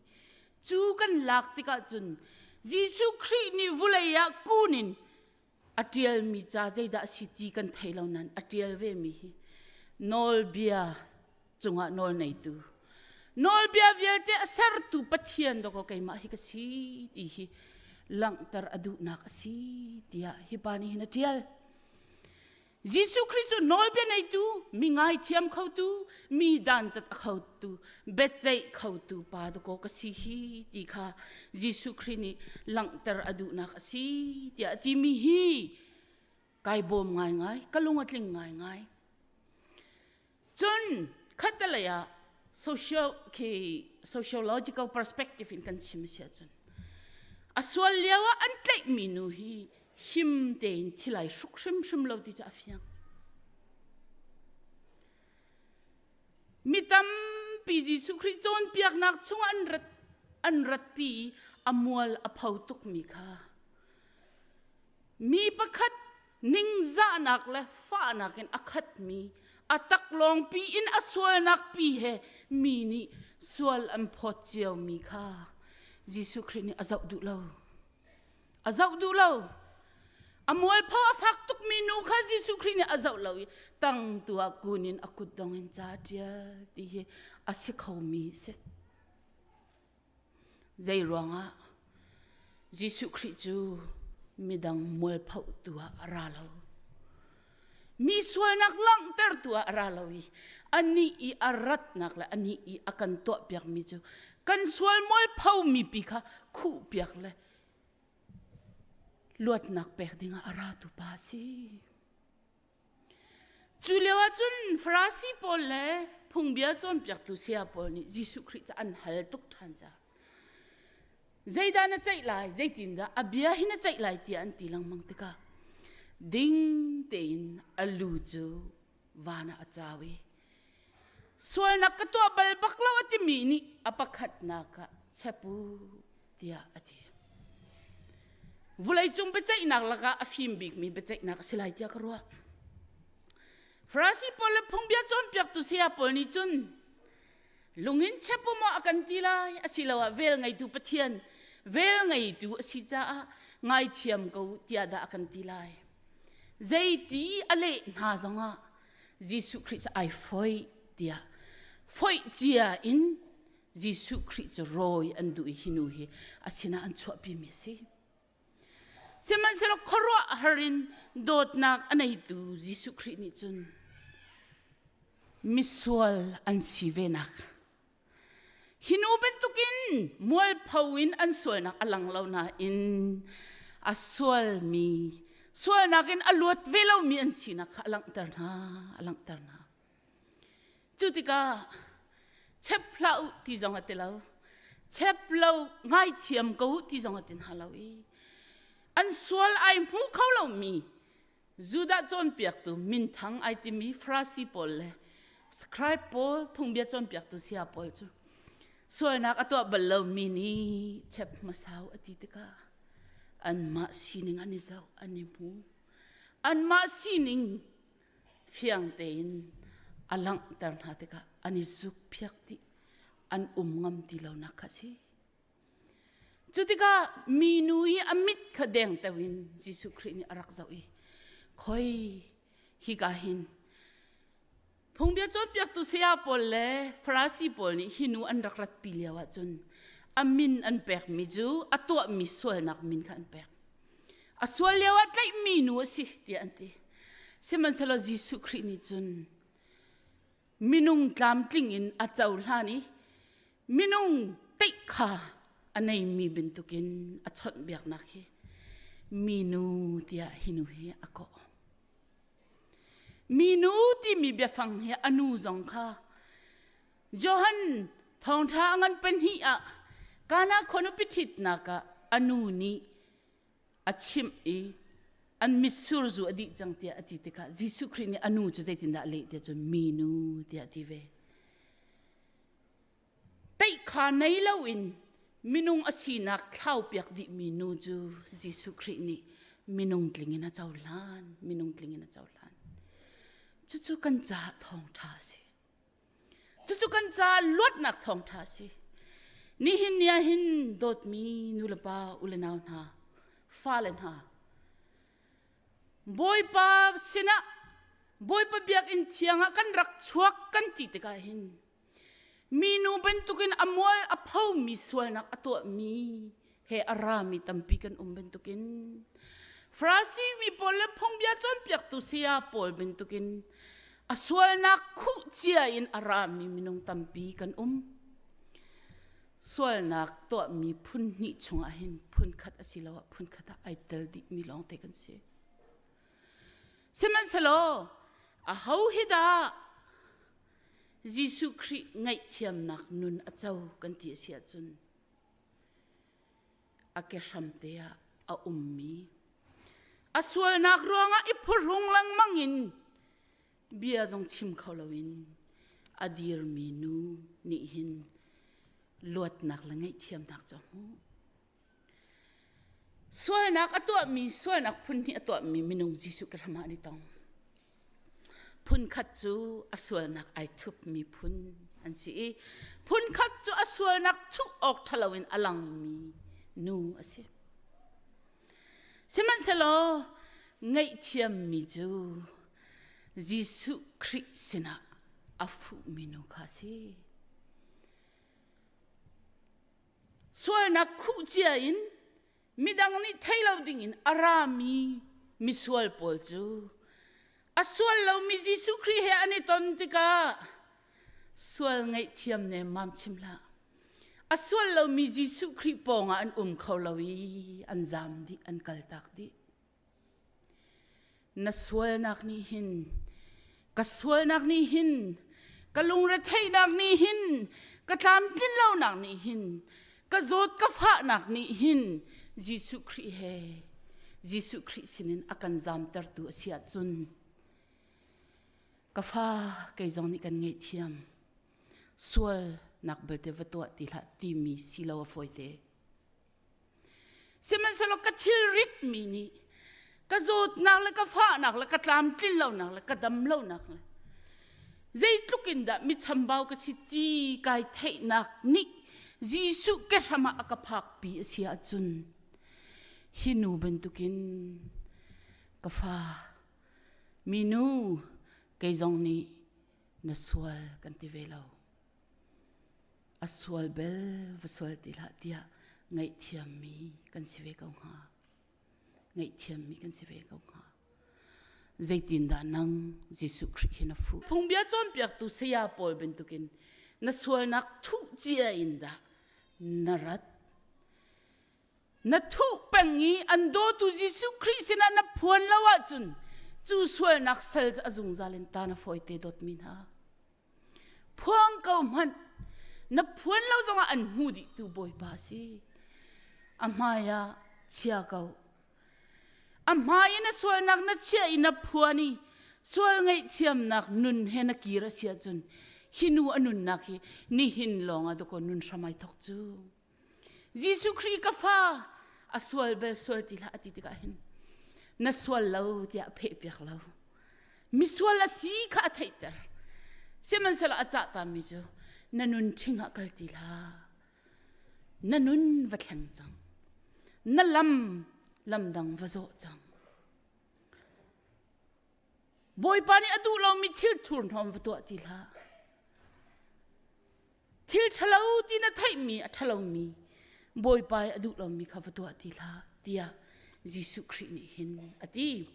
Speaker 11: cu kan lak tikah cun Jesuh Khrih nih vulei ah kun in a ṭialmi ca zeidah a si ti kan thei lo nain a ṭial vemi hi nawlbia cungah nawl neitu nawlbia vialte a sertu Pathian dawkaw keimah hi ka si ti hi langhter a duhnak a si tiah hi pa nih hin a ṭial. Jesuh Khrih cu nawlbia neitu, mi ngaithiam khotu, mi dantat a khotu, biaceih khotu pa dakaw ka si hi ti kha Jesuh Khrih nih langhter a duhnak a si tiah a timi hi kai bawm ngaingai, ka lung a tling ngaingai. Cun khattelei ah social khi sociological perspective in kan chim si ahcun a sual lio ah an tlaihmi nu hi him tein thil ai hruk hrimhrim lo ti cu a fiang. Mi tampi Jesuh Khrih cawnpiaknak chungah an rat. an ratpi i a mual a pho tukmi kha mi pakhat ningzahnak le fahnak in a khatmi a taklawngpi in a sualnak pi he mi nih sual an phawt ciomi kha Jesuh Khrih nih a zoh duh lo. A zoh duh lo. A mualpho a fak tukmi nu kha Jesuh Khrih nih a zoh lo i tang tu ah kun in a kutdong in ca a ṭial ti hi a si khomi a si. Zei ruangah Jesuh Khrih cu midang mualpho tu ah a ra lo. Mi sualnak langhtertu ah a ra lo i anih i a ratnak le anih i a kan tuahpiakmi cu kan sual mualpho mi pi kha khuhpiak le luatnak pek dingah a ratu pa a si. Cu lio ah cun Farasi pawl le phungbia cawnpiaktu saya pawl nih Jesuh Khrih cu an hal tuk ṭhan caah zeidah na ceih lai, zeitindah a bia hi na ceih lai tiah an ti lengmang tikah ding tein a lu cu van ah a cau i sualnak ka tuah bal bak lo a timi nih a pakhatnak ah chep u tiah a ti. Vawleicung biaceihnak lakah a fim bikmi biaceihnak a si lai tiah ka ruah. Farasi pawl le phungbia cawnpiaktu saya pawl nih cun lungin chep u maw a kan ti lai asiloah vel ngeitu Pathian vel ngeitu a si caah ngaithiam ko tiah dah a kan ti lai. Zeiti a leh hna zongah Jesuh Khrih cu ai foih tiah foih cia in Jesuh Khrih cu rawi an duh i hi nu hi a sinah an chuahpimi a si. Sihmanhsehlaw khuaruahhar in dawtnak a neitu Jesuh Khrih nih cun misual an si venak hi nu bantukin mualpho in an sualnak a lang lo nain a sualmi sualnak in a luat ve lomi an sinak kha a langhter hna a langhter hna Cu tikah chep hlah u ti zong a ti lo. Chep lo ngaithiam ko u ti zong a ti hna lo i an sual ai hmu kho lomi Judah cawnpiaktu minthang ai timi Farasi pawl le scribe pawl phungbia cawnpiaktu saya pawl cu sualnak a tuah bal lomi nih chep hmasa u a ti tikah anmah sining an i zoh an i hmu anmah sining fiang tein a langhter hna tikah an i zukphiak dih an um ngam ti lonak kha a si. Cu tikah minu i a mit kha dengteo in Jesuh Khrih nih a rak zoh i khoi hika hin phungbia cawnpiaktu saya pawl le Farasi pawl nih hi nu an rak ratpi lio ahcun a min an pekmi cu a tuahmi sualnak min kha an pek. A sual lio ah tlaihmi nu a si tiah an ti. Sihmanhsehlaw Jesuh Khrih nih cun minung tlamtling in a cohlan i minung teih kha a neimi bantukin a chawnhbiaknak hi minu tiah hi nu hi a kawh. Minu timi biafang hi a nu zong kha Johan thawngṭha a ngan pahnih ah Kana khua nupi ṭhitnak ah a nu nih a chimh i an mitsur zu a dih cang tiah a ti tikah Jesuh Khrih nih a nu cu zeitindah a leh tiah cun minu tiah a ti ve. Teih kha nei loin minung a sinak thlaupiak dihmi nu cu Jesuh Khrih nih minung tling in a cohlan, minung tling in a cohlan. Cucu kan caah thawngṭha a si. Cucu kan caah luatnak thawngṭha a si. Nihin ni ah hin dawtmi nulepa ulenau hna, fale hna, Bawipa sinah Bawipa biakinn thiang ah kan rak chuak kan ti tikah hin minu bantukin a mual a phomi sualnak a tuahmi he a rami tampi kan um bantukin Farasi mi pawl le phungbia cawnpiaktu saya pawl bantukin a sualnak khuh cia in a rami minung tampi kan um. Sualnak tuahmi phun hnih chungah hin phun khat asiloah phun khat ah ai tel dihmi lawngte kan si. Sihmanhsehlaw aho hi dah Jesuh Khrih ngaihthiamnak nun a co kan ti a si ahcun a ke hramte ah a ummi a sualnak ruangah i phuhrung lengmang in bia zong chim kho loin a dirmi nu nih hin. Luatnak le ngaihthiamnak cu a hmuh. Sualnak a tuahmi, sualnak phun hnih a tuahmi minung Jesuh Khrist hramah an i tong. Phun khat cu a sualnak ai thupmi phun an si i phun khat cu a sualnak thuh awk ṭhalo in a langmi nu a si. Sihmanhsehlaw ngaihthiammi cu Jesuh Khrih sinah a fuhmi nu kha a si. Sualnak khuh cia in midang nih thei lo dingin a rami misual pawl cu a sual lomi Jesuh Khrih he an i ton tikah sual ngaihthiam nemmam chim hlah. A sual lomi Jesuh Khrih pawngah an um kho lo i an zam dih, an kaltak dih. Na sualnak nih hin ka sualnak nih hin ka lungretheihnak nih hin ka tlamtlin lonak nih hin ka zawt ka fahnak nih hin Jesuh Khrih he Jesuh Khrih sinin a kan zamtertu a si ahcun ka fa kei zong nih kan ngaihthiam sualnak belte va tuah ti hlah timi si lo a fawite. Sihmanhsehlaw ka thilrit mi nih ka zawtnak le ka fahnak le ka tlamtlin lonak le ka dam lonak le zeitluk in dah mi chambau ka si ti kai theihnak nih Jesuh ke hram ah a ka phakpi a si ahcun hi nu bantukin ka fa minu kei zong nih na sual kan ti ve lo. A sual bel va sual ti hlah tiah ngaihthiammi kan si ve ko hnga. Ngaihthiammi kan si ve ko hnga. Zeitindah nang Jesuh Khrih hi na fuh? Phungbia cawnpiaktu saya pawl bantukin na sualnak thuh cia in dah na rat? Na thuh peng i an dawtu Jesuh Khrih sinah na phuan lo ahcun cu sualnak sal cu a zungzal in ta na fawite dawtmi hna. Phuang ko hmanh na phuan lo zongah an hmu dihtu Bawipa a si. A hmai ah chia ko. A hmai in na sualnak na chiah i na phuan i sual ngaihthiamnak nun he na kir a si ahcun hi nu a nunnak hi nihin lawng ah dakaw nun hram ai thawk cu. Jesuh Khrih ka fa a sual bel sual ti hlah a ti tikah hin na sual lo tiah a phehpiak lo. Misual a si kha a theihter. Sihmanhsehlaw a cah tami cu na nun ṭhing ah kal ti hlah. Na nun va thleng cang. Na lam lamdang va zawh cang. Bawipa nih a duh lomi thil thurhnawm va tuah ti hlah. Thil ṭhalo ti na theihmi a ṭhalomi Bawipa i a duh lomi kha va tuah ti hlah tiah Jesuh Khrih nih hin a ti.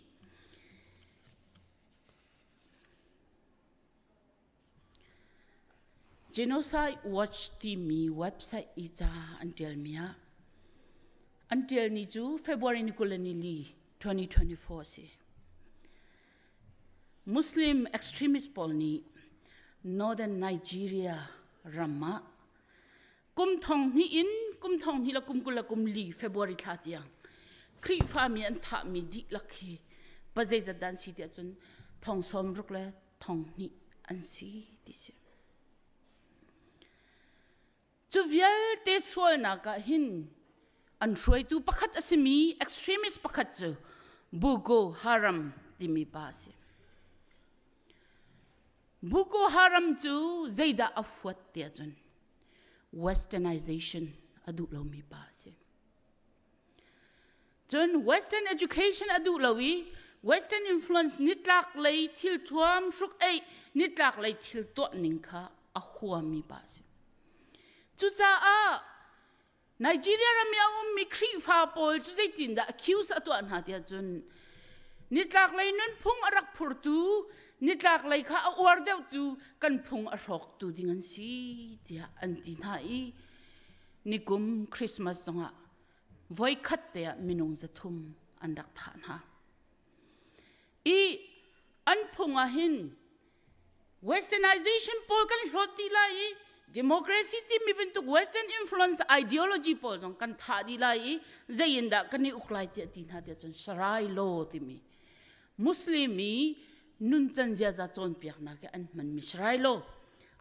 Speaker 11: Genocide Watch timi website i ca an ṭialmi ah an ṭial ni cu February ni 20 2024 a si. Muslim extremist pawl nih Northern Nigeria ram ah kum thong hnih in kum thong hnih le kum 20 le kum li February thla tiang Khrihfami an thahmi dihlak hi pa zeizat dah an si tiah cun thong sawm ruk le thong hnih an si ti si. Cu vialte sualnak ah hin an hruaitu pakhat a simi extremist pakhat cu Boko Haram timi pa a si. Boko Haram cu zeidah a huat tiah cun westernization a duh lomi pa a si. Cun Western education a duh lo i Western influence nitlak lei thil thuam hruk eih nitlak lei thil tuah ning kha a huami pa a si. Cucaah Nigeria ram i a ummi Khrihfa pawl cu zeitindah accuse a tuah hna tiah cun nitlak lei nunphung a rak phurtu nitlak lei kha a uar deuhtu kan phung a hrawktu ding an si tiah an ti hna i nikum Christmas zongah voikhat te ah minung 300 an rak thah hna. I an phung ah hin westernization pawl kan hlawt dih lai i democracy timi bantuk western influence ideology pawl zong kan thah dih lai i zei in dah kan i uk lai tiah ti hna tiah cun Sharia law timi Muslim i nuncan ziaza cawnpiaknak i an hmanmi Sharia law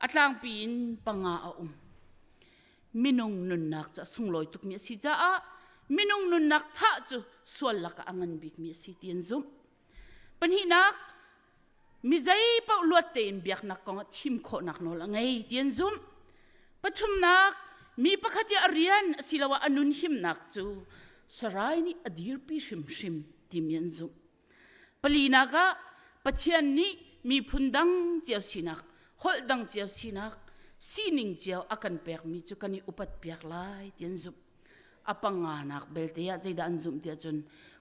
Speaker 11: a tlangpi in panga a um. Minung nunnak cu a sunglawi tukmi a si caah minung nunnak thah cu sual lakah a ngan bikmi a si ti an zumh. Pahnihnak, mi zei paoh luat tein biaknak kong ah thim khawhnak nawl a ngei ti an zumh. Pathumnak, mi pakhat i a rian asiloah a nun himnak cu sarai nih a dirpi hrimhrim timi an zumh. Palinak ah Pathian nih miphun dang cio sinak, holh dang cio sinak, sining cio a kan pekmi cu kan i upat piak lai ti an zumh. A panganak belte ah zeidah an zumh tiah cun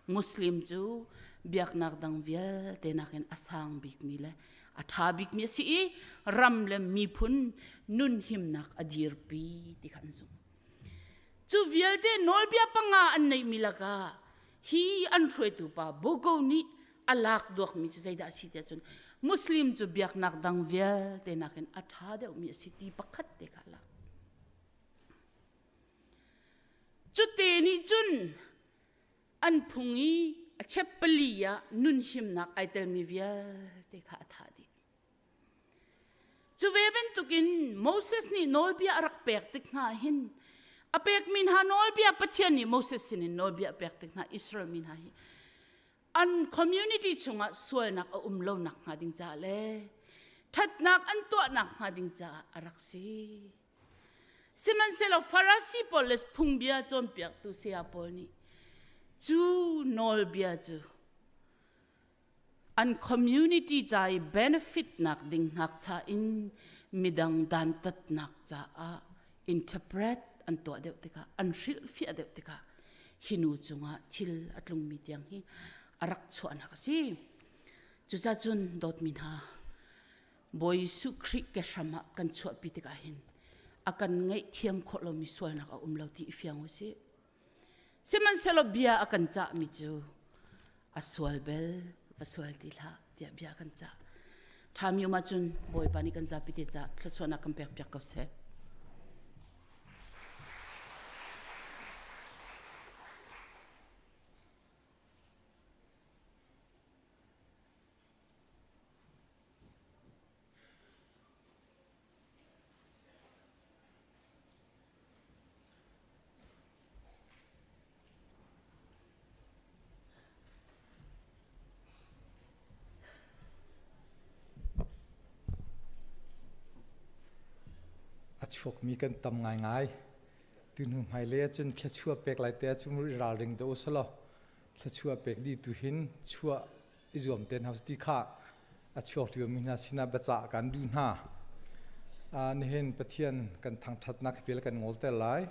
Speaker 11: Muslim cu biaknak dang vialte nakin a sang bikmi le a ṭha bikmi a si i ram le miphun nun himnak a dirpi ti kha an zumh. Cu vialte nawlbia panga an neihmi lakah hi an hruaitu pa Bogo nih a lak duakmi cu zeidah a si tiah cun Muslim cu biaknak dang vialte nakin a ṭha deuhmi a si ti pakhat te kha a lak. Cute nih cun an phung i a chep pali ah nun himnak ai telmi vialte kha a thah dih. Cu ve bantukin Moses nih nawlbia a rak pek tik hna hin a pekmi hna nawlbia Pathian nih Moses sinin nawlbia a pek tik hna Israel mi hna hi an community chungah sualnak a um lo nak hnga ding caah le ṭhatnak an tuahnak hnga ding caah a rak si. Sihmanhsehlaw Farasi pawl le phungbia cawnpiaktu saya pawl nih cu nawlbia cu an community ca i benefit nak ding ngakcha in midang dantatnak caah interpret an tuah deuh tikah an hrilhfiah deuh tikah hi nu cungah thil a tlungmi tiang hi a rak chuahnak a si. Cucaah cun dawtmi hna Bawi Jesuh Khrih ke hram ah kan chuahpi tikah hin a kan ngaihthiam khawh lomi sualnak a um lo ti i fiang u sih. Sihmanhsehlaw bia a kan cahmi cu a sual bel va sual ti hlah tiah bia a kan cah. Ṭhami um ahcun Bawipa nih kan zapi te cah thluachuahnak kan pek piak ko seh.
Speaker 4: A chuakmi kan tam ngaingai. Tuhnu hmailei ahcun thluachuah pek lai te ahcun ralring deuh usalaw thluachuah pek dih tu hin chuah i zuam te hna ti kha a chuak liomi hna sinah biacah kan duh hna. Nihin Pathian kan thangṭhatnak vial kan ngol te lai.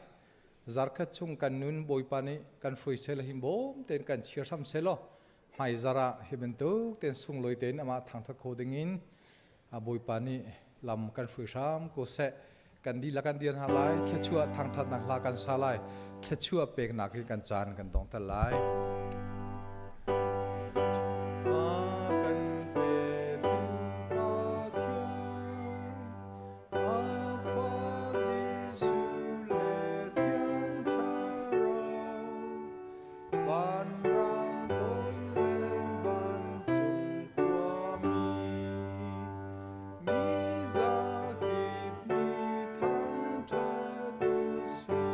Speaker 4: Zarkhat chung kan nun Bawipa nih kan hruai seh le hi bawm tein kan chia hram seh law hmai zar ah hi bantuk tein sunglawi tein amah thangṭhat kho dingin Bawipa nih lam kan hruai hram ko seh. Kan dihlak kan dir hna lai. Thluachuah thangṭhatnak hla kan sa lai. Thluachuah peknak in kan caan kan dongter lai. Kan petu Pathian, a Fa Jesuh le Thiang Thlarau, vanrang toi le vancung khuami, mi zakip nih thangṭhat u sih.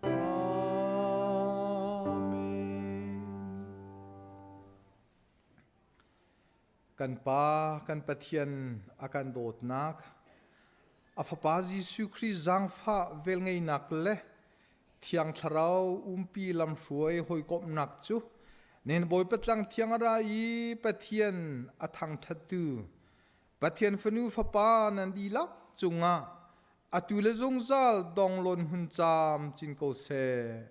Speaker 4: Amen. Kan Pa, kan Pathian a kan dawtnak, a Fapa Jesuh Khrih zaangfah velngeihnak le Thiang Thlarau umpi lamhruai hawikomhnak cu nen Bawipa tlang thiang a ra i Pathian a thangṭhattu Pathian fanu fapa nan dihlak cungah atu le zungzal donglawn hmun caam cin ko seh.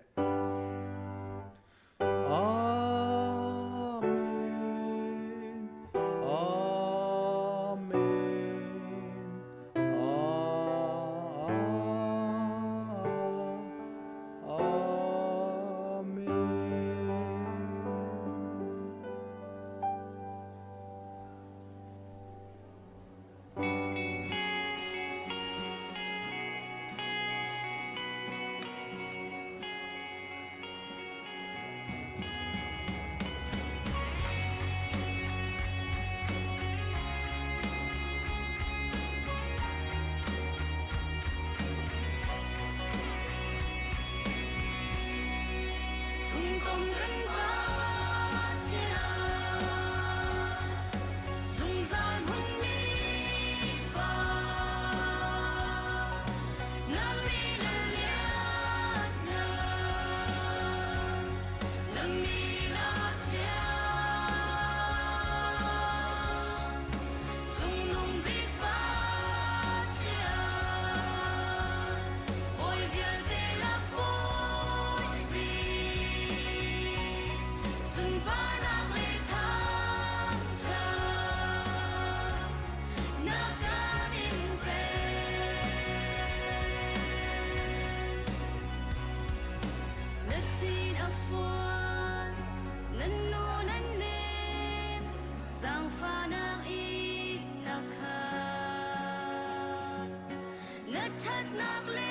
Speaker 4: Amen. Amen. Amen.
Speaker 2: Thangṭhatnak le.